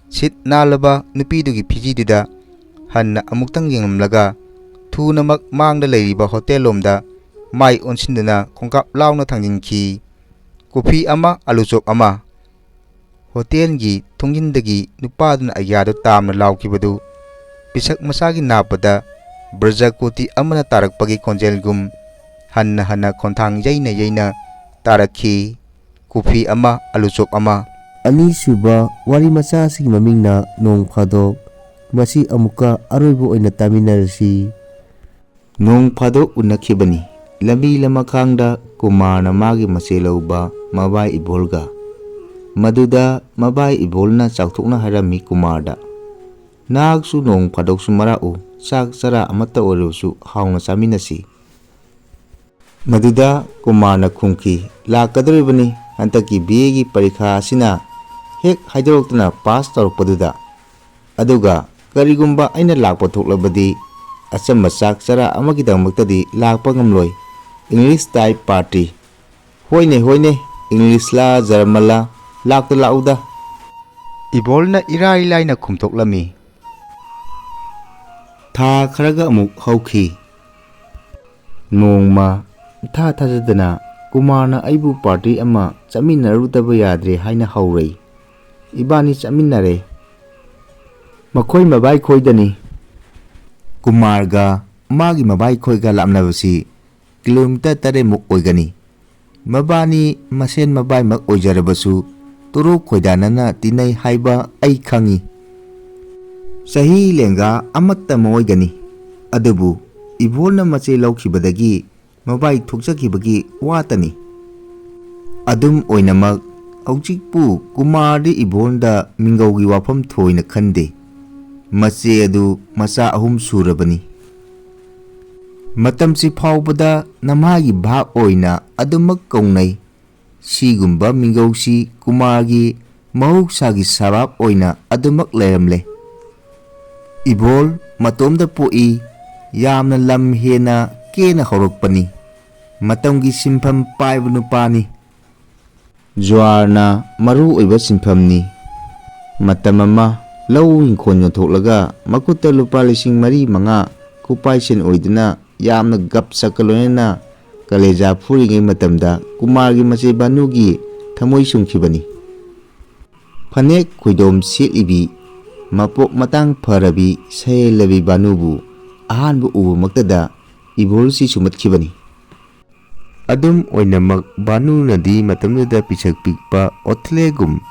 ꯁꯤꯠ ꯅꯥꯜꯂꯕ ꯅꯨꯄꯤꯗꯨꯒꯤ ꯐꯤꯖꯤꯗꯨꯗ ꯍꯟꯅ ꯑꯃꯨꯛꯇꯪ ꯌꯦꯡꯂꯝꯂꯒ ꯊꯨꯅꯃꯛ ꯃꯥꯡꯗ ꯂꯩꯔꯤꯕ ꯍꯣꯇꯦꯜ ꯂꯣꯝꯗ ꯃꯥꯏ ꯑꯣꯟꯁꯤꯟꯗꯨꯅ ꯈꯣꯡꯀꯥꯞ ꯂꯥꯎꯅ ꯊꯥꯡꯖꯤꯟꯈꯤ꯫ "ꯀꯣꯐꯤ ꯑꯃ, ꯑꯂꯨꯆꯣꯞ ꯑꯃ꯫" ꯍꯣꯇꯦꯜꯒꯤ ꯊꯣꯡꯖꯤꯟꯗꯒꯤ ꯅꯨꯄꯥꯗꯨꯅ ꯑꯒ꯭ꯌꯥꯗꯨ ꯇꯥꯝꯅ ꯂꯥꯎꯈꯤꯕꯗꯨ ꯄꯤꯁꯛ ꯃꯆꯥꯒꯤ ꯅꯥꯞꯄꯗ ꯕ꯭ꯔꯖꯀꯣꯇꯤ ꯑꯃꯅ ꯇꯥꯔꯛꯄꯒꯤ ꯈꯣꯟꯖꯦꯜꯒꯨꯝ ꯍꯟꯅ ꯍꯟꯅ ꯈꯣꯟꯊꯥꯡ ꯌꯩꯅ ꯌꯩꯅ ꯇꯥꯔꯛꯈꯤ꯫ "ꯀꯣꯐꯤ ꯑꯃ, ꯑꯂꯨꯆꯣꯞ ꯑꯃ꯫" ꯑꯅꯤꯁꯨꯕ ꯋꯥꯔꯤ ꯃꯆꯥ ꯑꯁꯤꯒꯤ ꯃꯃꯤꯡꯅ ꯅꯣꯡ ꯐꯥꯗꯣꯛ꯫ ꯃꯁꯤ ꯑꯃꯨꯛꯀ ꯑꯔꯣꯏꯕ ꯑꯣꯏꯅ ꯇꯥꯃꯤꯟꯅꯔꯁꯤ꯫ ꯅꯣꯡ ꯐꯥꯗꯣꯛ ꯎꯅꯈꯤꯕꯅꯤ꯫ ꯂꯝꯕꯤ ꯂꯃꯈꯥꯡꯗ ꯀꯨꯃꯥꯔꯅ ꯃꯥꯒꯤ ꯃꯆꯦ ꯂꯧꯕ ꯃꯕꯥꯏ ꯏꯕꯣꯜꯒ꯫ ꯃꯗꯨꯗ ꯃꯕꯥꯏ ꯏꯕꯣꯜꯅ ꯆꯥꯎꯊꯣꯛꯅ ꯍꯥꯏꯔꯝꯃꯤ ꯀꯨꯃꯥꯔꯗ, "ꯅꯍꯥꯛꯁꯨ ꯅꯣꯡ ꯐꯥꯗꯣꯛꯁꯨ ꯃꯔꯛꯎ, ꯆꯥꯛ ꯆꯔꯥ ꯑꯃꯠꯇ ꯑꯣꯏꯔꯕꯁꯨ ꯍꯥꯎꯅ ꯆꯥꯃꯤꯟꯅꯁꯤ꯫" ꯃꯗꯨꯗ ꯀꯨꯃꯥꯔꯅ ꯈꯨꯝꯈꯤ, "ꯂꯥꯛꯀꯗꯧꯔꯤꯕꯅꯤ, ꯍꯟꯗꯛꯀꯤ ꯕꯤ ꯑꯦꯒꯤ ꯄꯔꯤꯈꯥ ꯑꯁꯤꯅ ꯍꯦꯛ ꯍꯥꯏꯗꯣꯔꯛꯇꯨꯅ ꯄꯥꯁ ꯇꯧꯔꯛꯄꯗꯨꯗ꯫ ꯑꯗꯨꯒ ꯀꯔꯤꯒꯨꯝꯕ ꯑꯩꯅ ꯂꯥꯛꯄ ꯊꯣꯛꯂꯕꯗꯤ ꯑꯆꯝꯕ ꯆꯥꯛ ꯆꯔꯥ ꯑꯃꯒꯤꯗꯃꯛꯇꯗꯤ ꯂꯥꯛꯄ ꯉꯝꯂꯣꯏ꯫ English type party꯫ ꯍꯣꯏꯅꯦ, ꯍꯣꯏꯅꯦ, ꯏꯪꯂꯤꯁꯂꯥ ꯖꯔꯃꯟꯂꯥ, ꯂꯥꯛꯇ ꯂꯥꯛꯎꯗ꯫" ꯏꯕꯣꯜꯅ ꯏꯔꯥꯏ ꯂꯥꯏꯅ ꯈꯨꯝꯊꯣꯛꯂꯝꯃꯤ꯫ ꯊꯥ ꯈꯔꯒ ꯑꯃꯨꯛ ꯍꯧꯈꯤ꯫ ꯅꯣꯡꯃ ꯏꯊꯥ ꯊꯥꯖꯗꯅ ꯀꯨꯃꯥꯔꯅ ꯑꯩꯕꯨ ꯄꯥꯔꯇꯤ ꯑꯃ ꯆꯠꯃꯤꯟꯅꯔꯨꯗꯕ ꯌꯥꯗ꯭ꯔꯦ ꯍꯥꯏꯅ ꯍꯧꯔꯛꯏ꯫ ꯏꯕꯥꯅꯤ ꯆꯠꯃꯤꯟꯅꯔꯦ꯫ ꯃꯈꯣꯏ ꯃꯕꯥꯏꯈꯣꯏꯗꯅꯤ꯫ ꯀꯨꯃꯥꯔꯒ ꯃꯥꯒꯤ ꯃꯕꯥꯏꯈꯣꯏꯒ ꯂꯥꯞꯅꯕꯁꯤ ꯀꯤꯂꯣꯃꯤꯇꯔ ꯇꯔꯦꯠꯃꯨꯛ ꯑꯣꯏꯒꯅꯤ꯫ ꯃꯕꯥꯅꯤ ꯃꯁꯦꯟ ꯃꯕꯥꯏꯃꯛ ꯑꯣꯏꯖꯔꯕꯁꯨ ꯇꯣꯔꯣꯛ ꯈꯣꯏꯗꯥꯅꯅ ꯇꯤꯟꯅꯩ ꯍꯥꯏꯕ ꯑꯩ ꯈꯪꯏ꯫ ꯆꯍꯤ ꯂꯦꯡꯒꯥ ꯑꯃꯠꯇ ꯃꯑꯣꯏꯒꯅꯤ꯫ ꯑꯗꯨꯕꯨ ꯏꯕꯣꯜꯅ ꯃꯆꯦ ꯂꯧꯈꯤꯕꯗꯒꯤ ꯃꯕꯥꯏ ꯊꯣꯛꯆꯈꯤꯕꯒꯤ ꯋꯥꯇꯅꯤ꯫ ꯑꯗꯨꯝ ꯑꯣꯏꯅꯃꯛ, ꯍꯧꯖꯤꯛꯄꯨ ꯀꯨꯃꯥꯔꯗꯤ ꯏꯕꯣꯜꯗ ꯃꯤꯡꯒꯧꯒꯤ ꯋꯥꯐꯝ ꯊꯣꯏꯅ ꯈꯟꯗꯦ꯫ ꯃꯆꯦ ꯑꯗꯨ ꯃꯆꯥ ꯑꯍꯨꯝ ꯁꯨꯔꯕꯅꯤ꯫ ꯃꯇꯝꯁꯤ ꯐꯥꯎꯕꯗ ꯅꯃꯥꯒꯤ ꯚꯥꯞ ꯑꯣꯏꯅ ꯑꯗꯨꯃꯛ ꯀꯧꯅꯩ꯫ ꯁꯤꯒꯨꯝꯕ ꯃꯤꯡꯒꯧꯁꯤ ꯀꯨꯃꯥꯔꯒꯤ ꯃꯍꯧꯁꯥꯒꯤ ꯁꯕꯥꯞ ꯑꯣꯏꯅ ꯑꯗꯨꯃꯛ ꯂꯩꯔꯝꯂꯦ꯫ ꯏꯕꯣꯜ ꯃꯇꯣꯝꯗ ꯄꯣꯛꯏ, ꯌꯥꯝꯅ ꯂꯝ ꯍꯦꯟꯅ ꯀꯦꯅ ꯍꯧꯔꯛꯄꯅꯤ꯫ ꯃꯇꯝꯒꯤ ꯁꯤꯟꯐꯝ ꯄꯥꯏꯕ ꯅꯨꯄꯥꯅꯤ꯫ ꯖꯨꯋꯥꯔꯅ ꯃꯔꯨ ꯑꯣꯏꯕ ꯁꯤꯟꯐꯝꯅꯤ꯫ ꯃꯇꯝ ꯑꯃ ꯂꯧ ꯏꯪꯈꯣꯜ ꯌꯣꯟꯊꯣꯛꯂꯒ ꯃꯈꯨꯠꯇ ꯂꯨꯄꯥ ꯂꯤꯁꯤꯡ ꯃꯔꯤ ꯃꯉꯥ ꯈꯨꯄꯥꯏ ꯁꯦꯟ ꯑꯣꯏꯗꯨꯅ ꯌꯥꯝꯅ ꯒꯞ ꯁꯛꯀ ꯂꯣꯏꯅꯅ ꯀꯂꯦꯖꯥ ꯐꯨꯔꯤꯉꯩ ꯃꯇꯝꯗ ꯀꯨꯃꯥꯔꯒꯤ ꯃꯆꯦ ꯚꯥꯅꯨꯒꯤ ꯊꯃꯣꯏ ꯁꯨꯝꯈꯤꯕꯅꯤ꯫ ꯐꯅꯦꯛ ꯈꯣꯏꯗꯣꯝ ꯁꯦꯠꯂꯤꯕꯤ, ꯃꯄꯣꯛ ꯃꯇꯥꯡ ꯐꯔꯕꯤ ꯁꯍꯦꯂꯕꯤ ꯚꯥꯅꯨꯕꯨ ꯑꯍꯥꯟꯕ ꯎꯕꯃꯛꯇꯗ ꯏꯕꯣꯜꯁꯤ ꯁꯨꯝꯍꯠꯈꯤꯕꯅꯤ꯫ ꯑꯗꯨꯝ ꯑꯣꯏꯅꯃꯛ ꯚꯥꯅꯨꯅꯗꯤ ꯃꯇꯝꯗꯨꯗ ꯄꯤꯁꯛ ꯄꯤꯛꯄ ꯑꯣꯊꯂꯦꯒꯨꯝ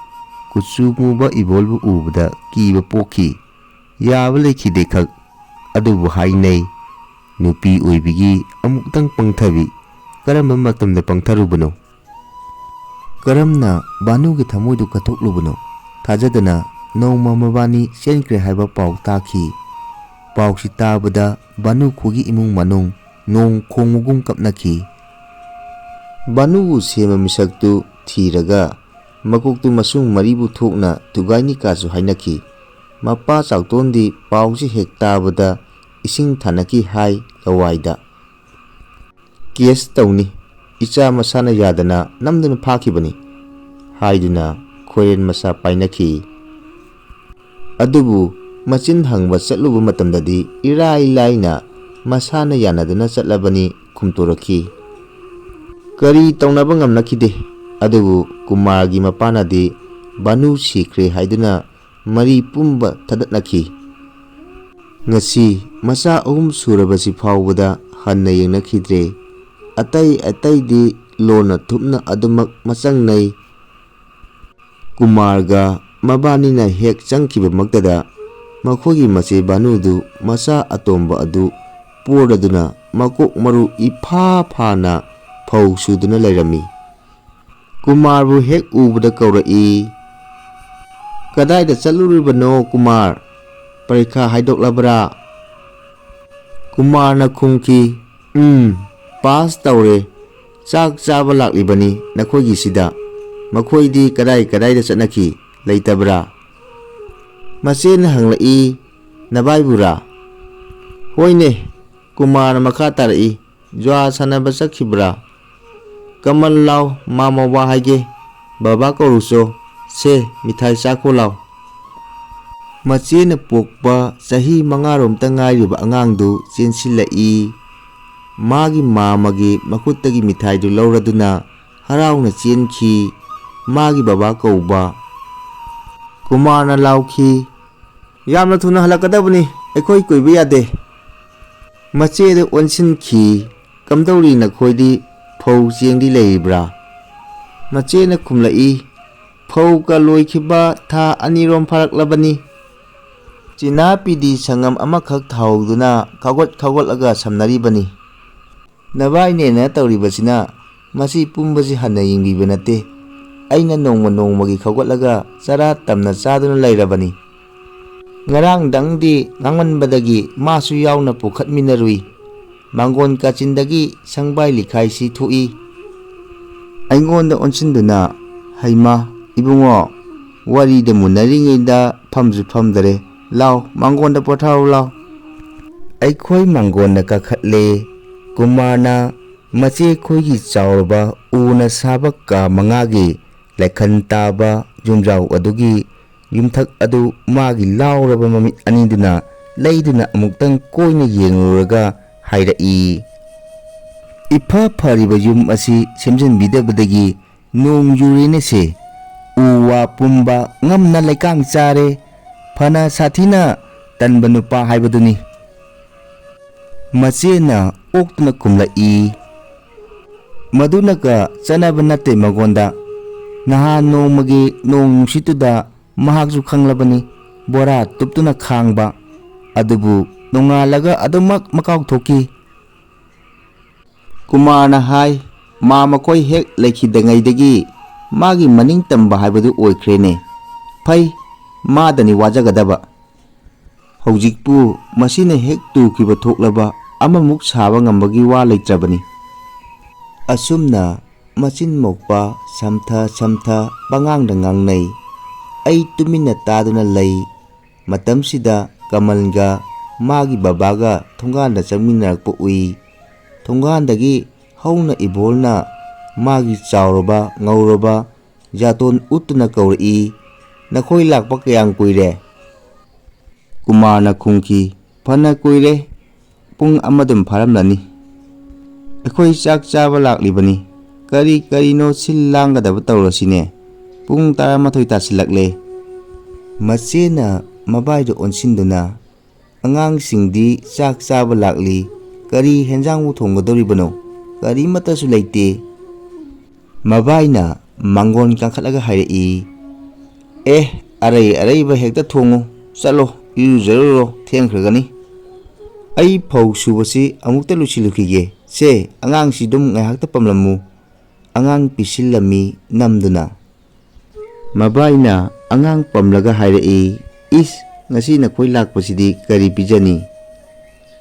ꯀꯨꯆꯨ ꯃꯨꯕ ꯏꯕꯣꯜꯕꯨ ꯎꯕꯗ ꯀꯤꯕ ꯄꯣꯛꯈꯤ꯫ ꯌꯥꯕ ꯂꯩꯈꯤꯗꯦ ꯈꯛ, ꯑꯗꯨꯕꯨ ꯍꯥꯏꯅꯩ, ꯅꯨꯄꯤ ꯑꯣꯏꯕꯤꯒꯤ ꯑꯃꯨꯛꯇꯪ ꯄꯪꯊꯕꯤ ꯀꯔꯝꯕ ꯃꯇꯝꯗ ꯄꯪꯊꯔꯨꯕꯅꯣ? ꯀꯔꯝꯅ ꯚꯥꯅꯨꯒꯤ ꯊꯃꯣꯏꯗꯨ ꯀꯠꯊꯣꯛꯂꯨꯕꯅꯣ? ꯊꯥꯖꯗꯅ ꯅꯣꯡꯃ ꯃꯕꯥꯅꯤ ꯆꯦꯟꯈ꯭ꯔꯦ ꯍꯥꯏꯕ ꯄꯥꯎ ꯇꯥꯈꯤ꯫ ꯄꯥꯎꯁꯤ ꯇꯥꯕꯗ ꯚꯥꯅꯨ ꯈꯣꯏꯒꯤ ꯏꯃꯨꯡ ꯃꯅꯨꯡ ꯅꯣꯡ ꯈꯣꯡꯕꯒꯨꯝ ꯀꯞꯅꯈꯤ꯫ ꯚꯥꯅꯨꯕꯨ ꯁꯦꯝꯕ ꯃꯤꯁꯛꯇꯨ ꯊꯤꯔꯒ ꯃꯀꯣꯛꯇꯨ ꯃꯁꯨꯡ ꯃꯔꯤꯕꯨ ꯊꯣꯛꯅ ꯊꯨꯒꯥꯏꯅꯤ ꯀꯥꯁꯨ ꯍꯥꯏꯅꯈꯤ꯫ ꯃꯄꯥ ꯆꯥꯎꯇꯣꯟꯗꯤ ꯄꯥꯎꯁꯤ ꯍꯦꯛ ꯇꯥꯕꯗ ꯏꯁꯤꯡ ꯊꯥꯅꯈꯤ ꯍꯥꯏ ꯂꯋꯥꯏꯗ꯫ "ꯀꯦꯁ ꯇꯧꯅꯤ, ꯏꯆꯥ ꯃꯁꯥꯅ ꯌꯥꯗꯅ ꯅꯝꯗꯨꯅ ꯐꯥꯈꯤꯕꯅꯤ" ꯍꯥꯏꯗꯨꯅ ꯈꯣꯏꯔꯦꯟ ꯃꯆꯥ ꯄꯥꯏꯅꯈꯤ꯫ ꯑꯗꯨꯕꯨ ꯃꯆꯤꯟ ꯍꯪꯕ ꯆꯠꯂꯨꯕ ꯃꯇꯝꯗꯗꯤ ꯏꯔꯥꯏ ꯂꯥꯏꯅ ꯃꯁꯥꯅ ꯌꯥꯅꯗꯨꯅ ꯆꯠꯂꯕꯅꯤ ꯈꯨꯝꯇꯣꯔꯛꯈꯤ꯫ ꯀꯔꯤ ꯇꯧꯅꯕ ꯉꯝꯅꯈꯤꯗꯦ꯫ ꯑꯗꯨꯕꯨ ꯀꯨꯃꯥꯔꯒꯤ ꯃꯄꯥꯅꯗꯤ ꯚꯥꯅꯨ ꯁꯤꯈ꯭ꯔꯦ ꯍꯥꯏꯗꯨꯅ ꯃꯔꯤ ꯄꯨꯝꯕ ꯊꯗꯠꯅꯈꯤ꯫ ꯉꯁꯤ ꯃꯆꯥ ꯑꯍꯨꯝ ꯁꯨꯔꯕꯁꯤ ꯐꯥꯎꯕꯗ ꯍꯟꯅ ꯌꯦꯡꯅꯈꯤꯗ꯭ꯔꯦ꯫ ꯑꯇꯩ ꯑꯇꯩꯗꯤ ꯂꯣꯟꯅ ꯊꯨꯞꯅ ꯑꯗꯨꯃꯛ ꯃꯆꯪꯅꯩ꯫ ꯀꯨꯃꯥꯔꯒ ꯃꯕꯥꯅꯤꯅ ꯍꯦꯛ ꯆꯪꯈꯤꯕꯃꯛꯇꯗ ꯃꯈꯣꯏꯒꯤ ꯃꯆꯦ ꯚꯥꯅꯨꯗꯨ ꯃꯆꯥ ꯑꯇꯣꯝꯕ ꯑꯗꯨ ꯄꯣꯔꯗꯨꯅ ꯃꯀꯣꯛ ꯃꯔꯨ ꯏꯐꯥ ꯐꯥꯅ ꯐꯧ ꯁꯨꯗꯨꯅ ꯂꯩꯔꯝꯃꯤ꯫ ꯀꯨꯃꯥꯔꯕꯨ ꯍꯦꯛ ꯎꯕꯗ ꯀꯧꯔꯛꯏ, "ꯀꯗꯥꯏꯗ ꯆꯠꯂꯨꯔꯤꯕꯅꯣ ꯀꯨꯃꯥꯔ? ꯄꯔꯤꯈꯥ ꯍꯥꯏꯗꯣꯛꯂꯕ꯭ꯔꯥ?" ꯀꯨꯃꯥꯔꯅ ꯈꯨꯝꯈꯤ, "ꯎꯝ, ꯄꯥꯁ ꯇꯧꯔꯦ꯫ ꯆꯥꯛ ꯆꯥꯕ ꯂꯥꯛꯂꯤꯕꯅꯤ ꯅꯈꯣꯏꯒꯤꯁꯤꯗ꯫ ꯃꯈꯣꯏꯗꯤ ꯀꯗꯥꯏ ꯀꯗꯥꯏꯗ ꯆꯠꯅꯈꯤ? ꯂꯩꯇꯕ꯭ꯔꯥ?" ꯃꯆꯦꯅ ꯍꯪꯂꯛꯏ, "ꯅꯕꯥꯏꯕꯨꯔꯥ?" "ꯍꯣꯏꯅꯦ," ꯀꯨꯃꯥꯔꯅ ꯃꯈꯥ ꯇꯥꯔꯛꯏ, ꯖꯨꯋꯥ ꯁꯥꯟꯅꯕ ꯆꯠꯈꯤꯕ꯭ꯔꯥ? ꯀꯃꯜ, ꯂꯥꯎ, ꯃꯥꯃ ꯋꯥ ꯍꯥꯏꯒꯦ꯫ ꯕꯕꯥ ꯀꯧꯔꯨꯆꯣ꯫ ꯁꯦ, ꯃꯤꯊꯥꯏ ꯆꯥꯈꯣ ꯂꯥꯎ꯫ ꯃꯆꯦꯅ ꯄꯣꯛꯄ ꯆꯍꯤ ꯃꯉꯥꯔꯣꯝꯇ ꯉꯥꯏꯔꯤꯕ ꯑꯉꯥꯡꯗꯨ ꯆꯦꯟꯁꯤꯜꯂꯛꯏ꯫ ꯃꯥꯒꯤ ꯃꯥꯃꯒꯤ ꯃꯈꯨꯠꯇꯒꯤ ꯃꯤꯊꯥꯏꯗꯨ ꯂꯧꯔꯗꯨꯅ ꯍꯔꯥꯎꯅ ꯆꯦꯟꯈꯤ꯫ ꯃꯥꯒꯤ ꯕꯕꯥ ꯀꯧꯕ꯫ ꯀꯨꯃꯥꯔꯅ ꯂꯥꯎꯈꯤ, "ꯌꯥꯝꯅ ꯊꯨꯅ ꯍꯜꯂꯛꯀꯗꯕꯅꯤ, ꯑꯩꯈꯣꯏ ꯀꯨꯏꯕ ꯌꯥꯗꯦ꯫" ꯃꯆꯦꯗ ꯑꯣꯟꯁꯤꯟꯈꯤ꯫ "ꯀꯝꯗꯧꯔꯤ ꯅꯈꯣꯏꯗꯤ? ꯐꯧ ꯆꯦꯡꯗꯤ ꯂꯩꯔꯤꯕ꯭ꯔꯥ?" ꯃꯆꯦꯅ ꯈꯨꯝꯂꯛꯏ, "ꯐꯧꯒ ꯂꯣꯏꯈꯤꯕ ꯊꯥ ꯑꯅꯤꯔꯣꯝ ꯐꯥꯔꯛꯂꯕꯅꯤ꯫ ꯆꯤꯅꯥ ꯄꯤꯗꯤ ꯁꯪꯉꯝ ꯑꯃꯈꯛ ꯊꯥꯍꯧꯗꯨꯅ ꯈꯥꯎꯒꯠ ꯈꯥꯎꯒꯠꯂꯒ ꯁꯝꯅꯔꯤꯕꯅꯤ꯫ ꯅꯕꯥꯏꯅꯦꯅ ꯇꯧꯔꯤꯕꯁꯤꯅ ꯃꯁꯤ ꯄꯨꯝꯕꯁꯤ ꯍꯟꯅ ꯌꯦꯡꯕꯤꯕ ꯅꯠꯇꯦ꯫ ꯑꯩꯅ ꯅꯣꯡꯃ ꯅꯣꯡꯃꯒꯤ ꯈꯥꯎꯒꯠꯂꯒ ꯆꯔꯥ ꯇꯝꯅ ꯆꯥꯗꯨꯅ ꯂꯩꯔꯕꯅꯤ꯫" ꯉꯔꯥꯡꯗꯪꯗꯤ ꯉꯥꯡꯃꯟꯕꯗꯒꯤ ꯃꯥꯁꯨ ꯌꯥꯎꯅ ꯄꯨꯈꯠꯃꯤꯟꯅꯔꯨꯏ꯫ ꯃꯥꯡꯒꯣꯟ ꯀꯥꯆꯤꯟꯗꯒꯤ ꯁꯪꯕꯥꯏ ꯂꯤꯈꯥꯏꯁꯤ ꯊꯣꯛꯏ꯫ ꯑꯩꯉꯣꯟꯗ ꯑꯣꯟꯁꯤꯟꯗꯨꯅ, "ꯍꯩꯃꯥ, ꯏꯕꯨꯡꯉꯣ, ꯋꯥꯔꯤꯗ ꯃꯨꯟꯅꯔꯤꯉꯩꯗ ꯐꯝꯁꯨ ꯐꯝꯗꯔꯦ꯫ ꯂꯥꯎ, ꯃꯥꯡꯒꯣꯟꯗ ꯄꯣꯊꯥꯔꯨ ꯂꯥꯎ꯫" ꯑꯩꯈꯣꯏ ꯃꯥꯡꯒꯣꯟꯗ ꯀꯥꯈꯠꯂꯦ꯫ ꯀꯨꯃꯥꯔꯅ ꯃꯆꯦ ꯈꯣꯏꯒꯤ ꯆꯥꯎꯔꯕ ꯎꯅ ꯁꯥꯕ ꯀꯥ ꯃꯉꯥꯒꯤ ꯂꯥꯏꯈꯟ ꯇꯥꯕ ꯌꯨꯝꯖꯥꯎ ꯑꯗꯨꯒꯤ ꯌꯨꯝꯊꯛ ꯑꯗꯨ ꯃꯥꯒꯤ ꯂꯥꯎꯔꯕ ꯃꯃꯤꯠ ꯑꯅꯤꯗꯨꯅ ꯂꯩꯗꯨꯅ ꯑꯃꯨꯛꯇꯪ ꯀꯣꯏꯅ ꯌꯦꯡꯂꯨꯔꯒ ꯍꯥꯏꯔꯛꯏ, "ꯏꯐ ꯐꯔꯤꯕ ꯌꯨꯝ ꯑꯁꯤ ꯁꯦꯝꯖꯤꯟꯕꯤꯗꯕꯗꯒꯤ ꯅꯣꯡ ꯌꯨꯔꯦꯅꯦꯁꯦ꯫ ꯎ ꯋꯥ ꯄꯨꯝꯕ ꯉꯝꯅ ꯂꯩꯀꯥꯡ ꯆꯥꯔꯦ꯫ ꯐꯅ ꯁꯥꯊꯤꯅ ꯇꯟꯕ ꯅꯨꯄꯥ ꯍꯥꯏꯕꯗꯨꯅꯤ꯫" ꯃꯆꯦꯅ ꯑꯣꯛꯇꯨꯅ ꯈꯨꯝꯂꯛꯏ, "ꯃꯗꯨꯅꯒ ꯆꯠꯅꯕ ꯅꯠꯇꯦ ꯃꯉꯣꯟꯗ꯫ ꯅꯍꯥꯟ ꯅꯣꯡꯃꯒꯤ ꯅꯣꯡ ꯅꯨꯡꯁꯤꯠꯇꯨꯗ ꯃꯍꯥꯛꯁꯨ ꯈꯪꯂꯕꯅꯤ, ꯕꯣꯔꯥ ꯇꯨꯞꯇꯨꯅ ꯈꯥꯡꯕ꯫ ꯑꯗꯨꯕꯨ ꯅꯣꯡꯉꯥꯜꯂꯒ ꯑꯗꯨꯃꯛ ꯃꯀꯥꯎ ꯊꯣꯛꯈꯤ꯫" ꯀꯨꯃꯥꯔꯅ ꯍꯥꯏ, "ꯃꯥ ꯃꯈꯣꯏ ꯍꯦꯛ ꯂꯩꯈꯤꯗꯉꯩꯗꯒꯤ ꯃꯥꯒꯤ ꯃꯅꯤꯡ ꯇꯝꯕ ꯍꯥꯏꯕꯗꯨ ꯑꯣꯏꯈ꯭ꯔꯦꯅꯦ꯫ ꯐꯩ, ꯃꯥꯗꯅꯤ ꯋꯥꯖꯒꯗꯕ꯫ ꯍꯧꯖꯤꯛꯄꯨ ꯃꯁꯤꯅ ꯍꯦꯛ ꯇꯨꯈꯤꯕ ꯊꯣꯛꯂꯕ ꯑꯃꯃꯨꯛ ꯁꯥꯕ ꯉꯝꯕꯒꯤ ꯋꯥ ꯂꯩꯇ꯭ꯔꯕꯅꯤ꯫" ꯑꯁꯨꯝꯅ ꯃꯆꯤꯟ ꯃꯧꯄꯥ ꯁꯝꯊ ꯁꯝꯊ ꯄꯉꯥꯡꯗ ꯉꯥꯡꯅꯩ꯫ ꯑꯩ ꯇꯨꯃꯤꯟꯅ ꯇꯥꯗꯨꯅ ꯂꯩ꯫ ꯃꯇꯝꯁꯤꯗ ꯀꯃꯜꯒ ꯃꯥꯒꯤ ꯕꯕꯥꯒ ꯊꯣꯡꯒꯥꯟꯗ ꯆꯪꯃꯤꯟꯅꯔꯛꯄ ꯎꯏ꯫ ꯊꯣꯡꯒꯥꯟꯗꯒꯤ ꯍꯧꯅ ꯏꯕꯣꯜꯅ ꯃꯥꯒꯤ ꯆꯥꯎꯔꯕ ꯉꯧꯔꯕ ꯌꯥꯇꯣꯟ ꯎꯠꯇꯨꯅ ꯀꯧꯔꯛꯏ, "ꯅꯈꯣꯏ ꯂꯥꯛꯄ ꯀꯌꯥꯝ ꯀꯨꯏꯔꯦ?" ꯀꯨꯃꯥꯔꯅ ꯈꯨꯝꯈꯤ, "ꯐꯅ ꯀꯨꯏꯔꯦ, ꯄꯨꯡ ꯑꯃꯗꯨꯝ ꯐꯥꯔꯝꯂꯅꯤ꯫ ꯑꯩꯈꯣꯏ ꯆꯥꯛ ꯆꯥꯕ ꯂꯥꯛꯂꯤꯕꯅꯤ꯫ ꯀꯔꯤ ꯀꯔꯤꯅꯣ ꯁꯤꯜ ꯂꯥꯡꯒꯗꯕ ꯇꯧꯔꯁꯤꯅꯦ꯫ ꯄꯨꯡ ꯇꯔꯥꯃꯥꯊꯣꯏ ꯇꯥꯁꯤꯜꯂꯛꯂꯦ꯫" ꯃꯆꯦꯅ ꯃꯕꯥꯏꯗ ꯑꯣꯟꯁꯤꯟꯗꯨꯅ, "ꯑꯉꯥꯡꯁꯤꯡꯗꯤ ꯆꯥꯛ ꯆꯥꯕ ꯂꯥꯛꯂꯤ꯫ ꯀꯔꯤ ꯍꯦꯟꯖꯥꯡꯕꯨ ꯊꯣꯡꯒꯗꯧꯔꯤꯕꯅꯣ? ꯀꯔꯤꯃꯠꯇꯁꯨ ꯂꯩꯇꯦ꯫" ꯃꯕꯥꯏꯅ ꯃꯥꯡꯒꯣꯟ ꯀꯥꯈꯠꯂꯒ ꯍꯥꯏꯔꯛꯏ, "ꯑꯦ, ꯑꯔꯩ ꯑꯔꯩꯕ ꯍꯦꯛꯇ ꯊꯣꯡꯉꯨ꯫ ꯆꯠꯂꯣ, ꯏꯔꯨꯖꯔꯨꯔꯣ, ꯊꯦꯡꯈ꯭ꯔꯒꯅꯤ꯫ ꯑꯩ ꯐꯧ ꯁꯨꯕꯁꯤ ꯑꯃꯨꯛꯇ ꯂꯣꯏꯁꯤꯜꯂꯨꯈꯤꯒꯦ꯫ ꯁꯦ, ꯑꯉꯥꯡꯁꯤ ꯑꯗꯨꯝ ꯉꯥꯏꯍꯥꯛꯇ ꯄꯝꯂꯝꯃꯨ꯫" ꯑꯉꯥꯡ ꯄꯤꯁꯤꯜꯂꯝꯃꯤ ꯅꯝꯗꯨꯅ꯫ ꯃꯕꯥꯏꯅ ꯑꯉꯥꯡ ꯄꯝꯂꯒ ꯍꯥꯏꯔꯛꯏ, "ꯏꯁ, ꯉꯁꯤ ꯅꯈꯣꯏ ꯂꯥꯛꯄꯁꯤꯗꯤ ꯀꯔꯤ ꯄꯤꯖꯅꯤ?"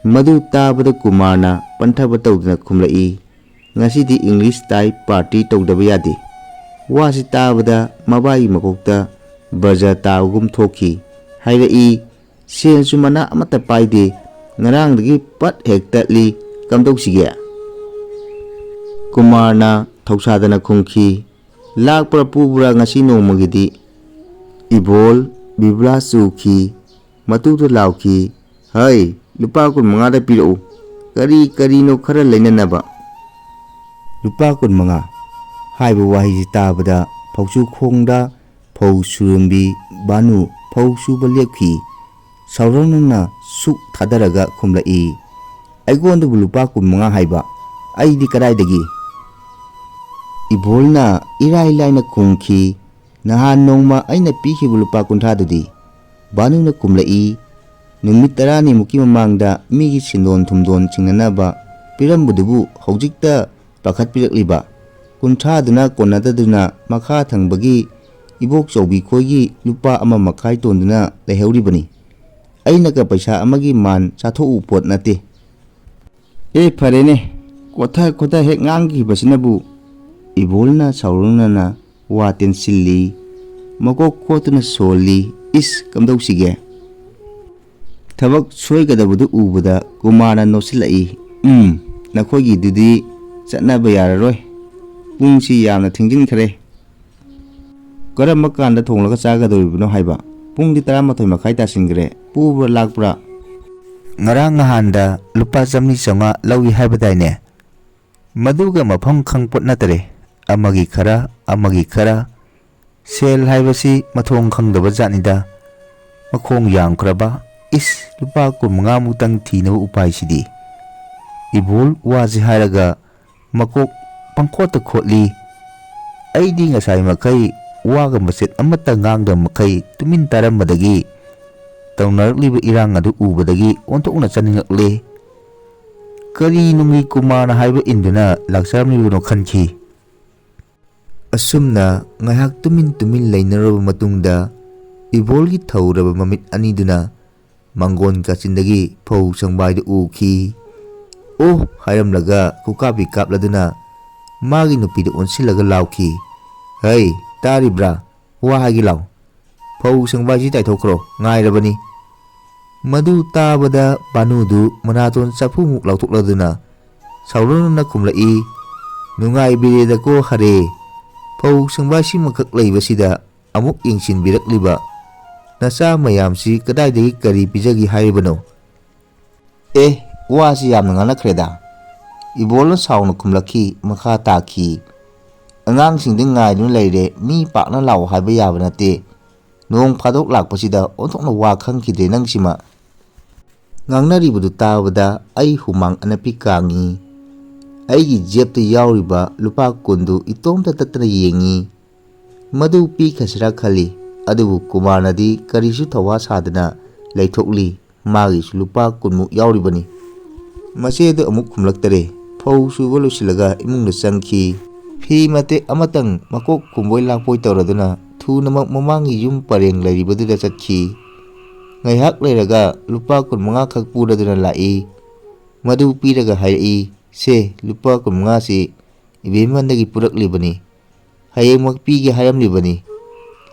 ꯃꯗꯨ ꯇꯥꯕꯗ ꯀꯨꯃꯥꯔꯅ ꯄꯟꯊꯕ ꯇꯧꯗꯅ ꯈꯨꯝꯂꯛꯏ, "ꯉꯁꯤꯗꯤ ꯏꯪꯂꯤꯁ ꯇꯥꯏ ꯄꯥꯔꯇꯤ ꯇꯧꯗꯕ ꯌꯥꯗꯦ꯫" ꯋꯥꯁꯤ ꯇꯥꯕꯗ ꯃꯕꯥꯏꯒꯤ ꯃꯀꯣꯛꯇ ꯕꯖ ꯇꯥꯕꯒꯨꯝ ꯊꯣꯛꯈꯤ꯫ ꯍꯥꯏꯔꯛꯏ, "ꯁꯦꯟꯁꯨ ꯃꯅꯥ ꯑꯃꯠꯇ ꯄꯥꯏꯗꯦ, ꯉꯔꯥꯡꯗꯒꯤ ꯄꯠ ꯍꯦꯛ ꯇꯠꯂꯤ, ꯀꯝꯗꯧꯁꯤꯒꯦ?" ꯀꯨꯃꯥꯔꯅ ꯊꯧꯁꯥꯗꯅ ꯈꯨꯝꯈꯤ, "ꯂꯥꯛꯄ꯭ꯔꯥ ꯄꯨꯕ꯭ꯔꯥ ꯉꯁꯤ ꯅꯣꯡꯃꯒꯤꯗꯤ?" ꯏꯕꯣꯜ ꯕꯤꯕꯨꯂꯥ ꯆꯨꯈꯤ, ꯃꯇꯨꯗ ꯂꯥꯎꯈꯤ, "ꯍꯩ, ꯂꯨꯄꯥ ꯀꯨꯟꯃꯉꯥꯗ ꯄꯤꯔꯛꯎ, ꯀꯔꯤ ꯀꯔꯤꯅꯣ ꯈꯔ ꯂꯩꯅꯅꯕ꯫" "ꯂꯨꯄꯥ ꯀꯨꯟꯃꯉꯥ?" ꯍꯥꯏꯕ ꯋꯥꯍꯩꯁꯤ ꯇꯥꯕꯗ ꯐꯧꯆꯨ ꯈꯣꯡꯗ ꯐꯧ ꯁꯨꯔꯝꯕꯤ ꯕꯥꯅꯨ ꯐꯧ ꯁꯨꯕ ꯂꯦꯞꯈꯤ꯫ ꯁꯥꯎꯔꯪꯅꯅ ꯁꯨꯛ ꯊꯥꯗꯔꯒ ꯈꯨꯝꯂꯛꯏ, "ꯑꯩꯉꯣꯟꯗꯕꯨ ꯂꯨꯄꯥ ꯀꯨꯟꯃꯉꯥ ꯍꯥꯏꯕ? ꯑꯩꯗꯤ ꯀꯗꯥꯏꯗꯒꯤ?" ꯏꯕꯣꯜꯅ ꯏꯔꯥꯏ ꯂꯥꯏꯅ ꯈꯨꯝꯈꯤ, "ꯅꯍꯥꯟ ꯅꯣꯡꯃ ꯑꯩꯅ ꯄꯤꯈꯤꯕ ꯂꯨꯄꯥ ꯀꯨꯟꯊ꯭ꯔꯥꯗꯨꯗꯤ?" ꯕꯥꯅꯨꯅ ꯈꯨꯝꯂꯛꯏ, "ꯅꯨꯃꯤꯠ ꯇꯔꯥꯅꯤꯃꯨꯛꯀꯤ ꯃꯃꯥꯡꯗ ꯃꯤꯒꯤ ꯁꯦꯟꯗꯣꯟ ꯊꯨꯝꯗꯣꯟ ꯁꯤꯡꯅꯅꯕ ꯄꯤꯔꯝꯕꯗꯨꯕꯨ ꯍꯧꯖꯤꯛꯇ ꯄꯥꯈꯠꯄꯤꯔꯛꯂꯤꯕ? ꯀꯨꯟꯊ꯭ꯔꯥꯗꯨꯅ ꯀꯣꯟꯅꯗꯗꯨꯅ ꯃꯈꯥ ꯊꯪꯕꯒꯤ ꯏꯕꯣꯛ ꯆꯧꯕꯤ ꯈꯣꯏꯒꯤ ꯂꯨꯄꯥ ꯑꯃ ꯃꯈꯥꯏ ꯇꯣꯟꯗꯨꯅ ꯂꯩꯍꯧꯔꯤꯕꯅꯤ꯫ ꯑꯩꯅꯒ ꯄꯩꯁꯥ ꯑꯃꯒꯤ ꯃꯥꯟ ꯆꯥꯊꯣꯛꯎ ꯄꯣꯠ ꯅꯠꯇꯦ꯫" "ꯑꯦ, ꯐꯔꯦꯅꯦ, ꯀꯣꯊ ꯈꯣꯊ ꯍꯦꯛ ꯉꯥꯡꯈꯤꯕꯁꯤꯅꯕꯨ꯫" ꯏꯕꯣꯜꯅ ꯁꯥꯎꯔꯨꯡꯅꯅ ꯋꯥ ꯇꯦꯟꯁꯤꯜꯂꯤ, ꯃꯀꯣꯛ ꯈꯣꯠꯇꯨꯅ ꯁꯣꯜꯂꯤ꯫ "ꯏꯁ, ꯀꯝꯗꯧꯁꯤꯒꯦ?" ꯊꯕꯛ ꯁꯣꯏꯒꯗꯕꯗꯨ ꯎꯕꯗ ꯀꯨꯃꯥꯔꯅ ꯅꯣꯠꯁꯤꯜꯂꯛꯏ꯫ "ꯎꯝ, "ꯅꯈꯣꯏꯒꯤꯗꯨꯗꯤ ꯆꯠꯅꯕ ꯌꯥꯔꯔꯣꯏ꯫ ꯄꯨꯡꯁꯤ ꯌꯥꯝꯅ ꯊꯦꯡꯖꯤꯟꯈ꯭ꯔꯦ꯫ ꯀꯔꯝꯕ ꯀꯥꯟꯗ ꯊꯣꯡꯂꯒ ꯆꯥꯒꯗꯧꯔꯤꯕꯅꯣ ꯍꯥꯏꯕ? ꯄꯨꯡꯗꯤ ꯇꯔꯥꯃꯥꯊꯣꯏ ꯃꯈꯥꯏ ꯇꯥꯁꯤꯟꯈ꯭ꯔꯦ꯫ ꯄꯨꯕ꯭ꯔꯥ ꯂꯥꯛꯄ꯭ꯔꯥ?" "ꯉꯔꯥꯡ ꯅꯍꯥꯟꯗ ꯂꯨꯄꯥ ꯆꯥꯝꯃꯔꯤ ꯆꯥꯝꯃꯉꯥ ꯂꯧꯏ ꯍꯥꯏꯕꯗꯥꯏꯅꯦ? ꯃꯗꯨꯒ ꯃꯐꯝ ꯈꯪꯄꯣꯠ ꯅꯠꯇꯔꯦ꯫ ꯑꯃꯒꯤ ꯈꯔ, ꯑꯃꯒꯤ ꯈꯔ꯫ ꯁꯦꯜ ꯍꯥꯏꯕꯁꯤ ꯃꯊꯣꯡ ꯈꯪꯗꯕ ꯖꯥꯠꯅꯤꯗ꯫ ꯃꯈꯣꯡ ꯌꯥꯝꯈ꯭ꯔꯕ꯫ ꯏꯁ, ꯂꯨꯄꯥ ꯀꯨꯟꯃꯉꯥ ꯃꯨꯛꯇꯪ ꯊꯤꯅꯕ ꯎꯄꯥꯏꯁꯤꯗꯤ?" ꯏꯕꯣꯜ ꯋꯥꯁꯤ ꯍꯥꯏꯔꯒ ꯃꯀꯣꯛ ꯄꯪꯈꯣꯠꯇ ꯈꯣꯠꯂꯤ꯫ ꯑꯩꯗꯤ ꯉꯁꯥꯏ ꯃꯈꯩ ꯋꯥꯒ ꯃꯆꯦꯠ ꯑꯃꯠꯇ ꯉꯥꯡꯗꯕ ꯃꯈꯩ ꯇꯨꯃꯤꯟ ꯇꯥꯔꯝꯕꯗꯒꯤ ꯇꯧꯅꯔꯛꯂꯤꯕ ꯏꯔꯥꯡ ꯑꯗꯨ ꯎꯕꯗꯒꯤ ꯑꯣꯟꯊꯣꯛꯅ ꯆꯥꯅꯤꯡꯂꯛꯂꯦ꯫ ꯀꯔꯤ ꯅꯨꯡꯒꯤ ꯀꯨꯃꯥꯔꯅ ꯍꯥꯏꯕ ꯏꯟꯗꯨꯅ ꯂꯥꯛꯆꯔꯝꯂꯤꯕꯅꯣ ꯈꯟꯈꯤ꯫ ꯑꯁꯨꯝꯅ ꯉꯥꯏꯍꯥꯛ ꯇꯨꯃꯤꯟ ꯇꯨꯃꯤꯟ ꯂꯩꯅꯔꯕ ꯃꯇꯨꯡꯗ ꯏꯕꯣꯜꯒꯤ ꯊꯧꯔꯕ ꯃꯃꯤꯠ ꯑꯅꯤꯗꯨꯅ ꯃꯥꯡꯒꯣꯟ ꯀꯥꯆꯤꯟꯗꯒꯤ ꯐꯧ ꯁꯪꯕꯥꯏꯗꯨ ꯎꯈꯤ꯫ "ꯑꯣ" ꯍꯥꯏꯔꯝꯂꯒ ꯈꯨꯀꯥꯞꯄꯤ ꯀꯥꯞꯂꯗꯨꯅ ꯃꯥꯒꯤ ꯅꯨꯄꯤꯗ ꯑꯣꯟꯁꯤꯜꯂꯒ ꯂꯥꯎꯈꯤ꯫ "ꯍꯩ, ꯇꯥꯔꯤꯕ꯭ꯔꯥ? ꯋꯥ ꯍꯥꯏꯒꯦ ꯂꯥꯎ꯫ ꯐꯧ ꯁꯪꯕꯥꯏꯁꯤ ꯇꯥꯏꯊꯣꯛꯈ꯭ꯔꯣ, ꯉꯥꯏꯔꯕꯅꯤ꯫" ꯃꯗꯨ ꯇꯥꯕꯗ ꯕꯥꯅꯨꯗꯨ ꯃꯅꯥꯇꯣꯟ ꯆꯐꯨꯃꯨꯛ ꯂꯥꯎꯊꯣꯛꯂꯗꯨꯅ ꯁꯥꯎꯔꯅ ꯈꯨꯝꯂꯛꯏ, "ꯅꯨꯡꯉꯥꯏꯕꯤꯔꯦꯗꯀꯣ ꯍꯔꯦ꯫ ꯐꯧ ꯁꯪꯕꯥꯏꯁꯤꯃꯈꯛ ꯂꯩꯕꯁꯤꯗ ꯑꯃꯨꯛ ꯌꯦꯡꯁꯤꯟꯕꯤꯔꯛꯂꯤꯕ ꯅꯆꯥ ꯃꯌꯥꯝꯁꯤ ꯀꯗꯥꯏꯗꯒꯤ ꯀꯔꯤ ꯄꯤꯖꯒꯦ ꯍꯥꯏꯔꯤꯕꯅꯣ?" "ꯑꯦ, ꯋꯥꯁꯤ ꯌꯥꯝꯅ ꯉꯥꯡꯅꯈ꯭ꯔꯦꯗ꯫" ꯏꯕꯣꯜꯅ ꯁꯥꯎꯅ ꯈꯨꯝꯂꯛꯈꯤ, ꯃꯈꯥ ꯇꯥꯈꯤ, "ꯑꯉꯥꯡꯁꯤꯡꯗꯤ ꯉꯥꯏꯗꯨꯅ ꯂꯩꯔꯦ, ꯃꯤ ꯄꯥꯛꯅ ꯂꯥꯛꯑꯣ ꯍꯥꯏꯕ ꯌꯥꯕ ꯅꯠꯇꯦ꯫ ꯅꯣꯡ ꯐꯥꯗꯣꯛ ꯂꯥꯛꯄꯁꯤꯗ ꯑꯣꯟꯊꯣꯛꯅ ꯋꯥ ꯈꯪꯈꯤꯗ꯭ꯔꯦ ꯅꯪꯁꯤꯃ꯫" ꯉꯥꯡꯅꯔꯤꯕꯗꯨ ꯇꯥꯕꯗ ꯑꯩ ꯍꯨꯃꯥꯡ ꯑꯅꯞꯄꯤ ꯀꯥꯡꯉꯤ꯫ ꯑꯩꯒꯤ ꯖꯦꯞꯇ ꯌꯥꯎꯔꯤꯕ ꯂꯨꯄꯥ ꯀꯨꯟꯗꯨ ꯏꯇꯣꯝꯇ ꯇꯠꯇꯅ ꯌꯦꯡꯉꯤ꯫ ꯃꯗꯨ ꯄꯤꯈ꯭ꯔꯁꯤꯔꯥ ꯈꯜꯂꯤ, ꯑꯗꯨꯕꯨ ꯀꯨꯃꯥꯔꯅꯗꯤ ꯀꯔꯤꯁꯨ ꯊꯧꯋꯥ ꯁꯥꯗꯅ ꯂꯩꯊꯣꯛꯂꯤ꯫ ꯃꯥꯒꯤꯁꯨ ꯂꯨꯄꯥ ꯀꯨꯟꯃꯨꯛ ꯌꯥꯎꯔꯤꯕꯅꯤ꯫ ꯃꯆꯦꯗꯨ ꯑꯃꯨꯛ ꯈꯨꯝꯂꯛꯇꯔꯦ꯫ ꯐꯧ ꯁꯨꯕ ꯂꯣꯏꯁꯤꯜꯂꯒ ꯏꯃꯨꯡꯗ ꯆꯪꯈꯤ꯫ ꯐꯤ ꯃꯇꯦꯛ ꯑꯃꯇꯪ ꯃꯀꯣꯛ ꯈꯨꯝꯕꯣꯏ ꯂꯥꯛꯄꯣꯏ ꯇꯧꯔꯗꯨꯅ ꯊꯨꯅꯃꯛ ꯃꯃꯥꯡꯒꯤ ꯌꯨꯝ ꯄꯔꯦꯡ ꯂꯩꯔꯤꯕꯗꯨꯗ ꯆꯠꯈꯤ꯫ ꯉꯥꯏꯍꯥꯛ ꯂꯩꯔꯒ ꯂꯨꯄꯥ ꯀꯨꯟꯃꯉꯥ ꯈꯛ ꯄꯨꯔꯗꯨꯅ ꯂꯥꯛꯏ꯫ ꯃꯗꯨ ꯄꯤꯔꯒ ꯍꯥꯏꯔꯛꯏ, "ꯁꯦ, ꯂꯨꯄꯥ ꯀꯨꯟꯃꯉꯥꯁꯤ ꯏꯕꯦꯝꯃꯗꯒꯤ ꯄꯨꯔꯛꯂꯤꯕꯅꯤ꯫ ꯍꯌꯦꯡꯃꯛ ꯄꯤꯒꯦ ꯍꯥꯏꯔꯝꯂꯤꯕꯅꯤ꯫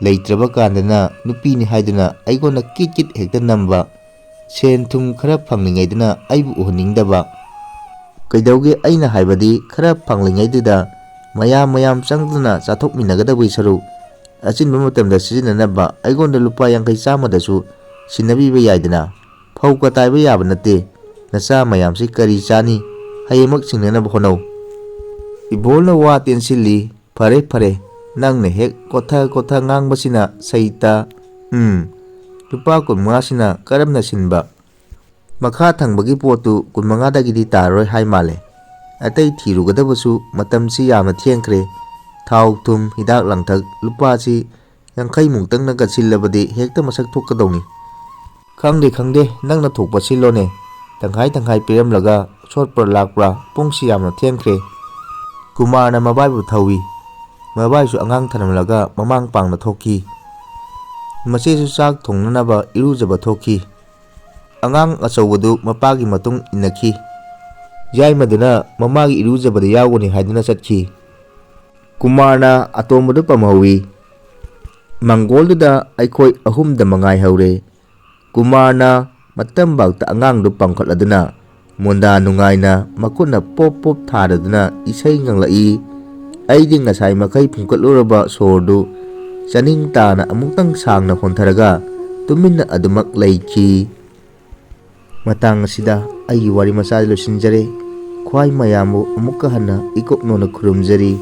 ꯂꯩꯇ꯭ꯔꯕ ꯀꯥꯟꯗꯅ ꯅꯨꯄꯤꯅꯤ ꯍꯥꯏꯗꯨꯅ ꯑꯩꯉꯣꯟꯗ ꯀꯤꯠ ꯀꯤꯠ ꯍꯦꯛꯇ ꯅꯝꯕ, ꯁꯦꯟ ꯊꯨꯝ ꯈꯔ ꯐꯪꯂꯤꯉꯩꯗꯅ ꯑꯩꯕꯨ ꯎꯍꯟꯅꯤꯡꯗꯕ꯫" ꯀꯩꯗꯧꯒꯦ? ꯑꯩꯅ ꯍꯥꯏꯕꯗꯤ, ꯈꯔ ꯐꯪꯂꯤꯉꯩꯗꯨꯗ ꯃꯌꯥꯝ ꯃꯌꯥꯝ ꯆꯪꯗꯨꯅ ꯆꯥꯊꯣꯛꯃꯤꯟꯅꯒꯗꯕꯒꯤ ꯁꯔꯨꯛ, ꯑꯆꯤꯟꯕ ꯃꯇꯝꯗ ꯁꯤꯖꯤꯟꯅꯅꯕ ꯑꯩꯉꯣꯟꯗ ꯂꯨꯄꯥ ꯌꯥꯡꯈꯩ ꯆꯥꯝꯃꯗꯁꯨ ꯁꯤꯟꯅꯕꯤꯕ ꯌꯥꯏꯗꯅ꯫ ꯐꯧ ꯀꯇꯥꯏꯕ ꯌꯥꯕ ꯅꯠꯇꯦ꯫ ꯅꯆꯥ ꯃꯌꯥꯝꯁꯤ ꯀꯔꯤ ꯆꯥꯅꯤ? ꯍꯌꯦꯡꯃꯛ ꯁꯤꯡꯅꯅꯕ ꯍꯣꯠꯅꯧ꯫ ꯏꯕꯣꯜꯅ ꯋꯥ ꯇꯦꯟꯁꯤꯜꯂꯤ꯫ "ꯐꯔꯦ, ꯐꯔꯦ, ꯅꯪꯅ ꯍꯦꯛ ꯀꯣꯊ ꯀꯣꯊ ꯉꯥꯡꯕꯁꯤꯅ ꯁꯩꯇ꯫ ꯎꯝ, ꯂꯨꯄꯥ ꯀꯨꯟꯃꯉꯥꯁꯤꯅ ꯀꯔꯝꯅ ꯁꯤꯟꯕ? ꯃꯈꯥ ꯊꯪꯕꯒꯤ ꯄꯣꯠꯇꯨ ꯀꯨꯟꯃꯉꯥꯗꯒꯤꯗꯤ ꯇꯥꯔꯔꯣꯏ ꯍꯥꯏ ꯃꯥꯜꯂꯦ꯫ ꯑꯇꯩ ꯊꯤꯔꯨꯒꯗꯕꯁꯨ ꯃꯇꯝꯁꯤ ꯌꯥꯝꯅ ꯊꯦꯡꯈ꯭ꯔꯦ꯫ ꯊꯥꯎ, ꯊꯨꯝ, ꯍꯤꯗꯥꯛ ꯂꯥꯡꯊꯛ ꯂꯨꯄꯥꯁꯤ ꯌꯥꯡꯈꯩꯃꯨꯛꯇꯪꯅ ꯀꯠꯁꯤꯜꯂꯕꯗꯤ ꯍꯦꯛꯇ ꯃꯁꯛ ꯊꯣꯛꯀꯗꯧꯅꯤ꯫ ꯈꯪꯗꯦ, ꯈꯪꯗꯦ, ꯅꯪꯅ ꯊꯣꯛꯄ ꯁꯤꯜꯂꯣꯅꯦ꯫ ꯇꯪꯈꯥꯏ ꯇꯪꯈꯥꯏ ꯄꯤꯔꯝꯂꯒ ꯁꯣꯠꯄ꯭ꯔꯥ ꯂꯥꯛꯄ꯭ꯔꯥ? ꯄꯨꯡꯁꯤ ꯌꯥꯝꯅ ꯊꯦꯡꯈ꯭ꯔꯦ꯫" ꯀꯨꯃꯥꯔꯅ ꯃꯕꯥꯏꯕꯨ ꯊꯧꯏ꯫ ꯃꯕꯥꯏꯁꯨ ꯑꯉꯥꯡ ꯊꯅꯝꯂꯒ ꯃꯃꯥꯡ ꯄꯥꯡꯅ ꯊꯣꯛꯈꯤ꯫ ꯃꯆꯦꯁꯨ ꯆꯥꯛ ꯊꯣꯡꯅꯅꯕ ꯏꯔꯨꯖꯕ ꯊꯣꯛꯈꯤ꯫ ꯑꯉꯥꯡ ꯑꯆꯧꯕꯗꯨ ꯃꯄꯥꯒꯤ ꯃꯇꯨꯡ ꯏꯟꯅꯈꯤ꯫ ꯌꯥꯏꯃꯗꯨꯅ ꯃꯃꯥꯒꯤ ꯏꯔꯨꯖꯕꯗ ꯌꯥꯎꯒꯅꯤ ꯍꯥꯏꯗꯨꯅ ꯆꯠꯈꯤ꯫ ꯀꯨꯃꯥꯔꯅ ꯑꯇꯣꯝꯕꯗꯨ ꯄꯝꯍꯧꯏ꯫ ꯃꯪꯒꯣꯜꯗꯨꯗ ꯑꯩꯈꯣꯏ ꯑꯍꯨꯝꯗ ꯃꯉꯥꯏꯍꯧꯔꯦ꯫ ꯀꯨꯃꯥꯔꯅ ꯃꯇꯝꯕꯥꯛꯇ ꯑꯉꯥꯡꯗꯨ ꯄꯝꯈꯠꯂꯗꯨꯅ ꯃꯣꯟꯗꯥ ꯅꯨꯡꯉꯥꯏꯅ ꯃꯈꯨꯠꯅ ꯄꯣꯞ ꯄꯣꯞ ꯊꯥꯔꯗꯨꯅ ꯏꯁꯩ ꯉꯪꯂꯛꯏ꯫ ꯑꯩꯗꯤ ꯉꯁꯥꯏ ꯃꯈꯩ ꯐꯨꯝꯒꯠꯂꯨꯔꯕ ꯁꯣꯔꯗꯨ ꯆꯥꯅꯤꯡ ꯇꯥꯅ ꯑꯃꯨꯛꯇꯪ ꯁꯥꯡꯅ ꯍꯣꯟꯊꯔꯒ ꯇꯨꯃꯤꯟꯅ ꯑꯗꯨꯃꯛ ꯂꯩꯈꯤ꯫ ꯃꯇꯥꯡ ꯑꯁꯤꯗ ꯑꯩꯒꯤ ꯋꯥꯔꯤ ꯃꯆꯥꯁꯤ ꯂꯣꯏꯁꯤꯟꯖꯔꯦ꯫ ꯈ꯭ꯋꯥꯏ ꯃꯌꯥꯝꯕꯨ ꯑꯃꯨꯛꯀ ꯍꯟꯅ ꯏꯀꯨꯞ ꯅꯧꯅ ꯈꯨꯔꯨꯝꯖꯔꯤ꯫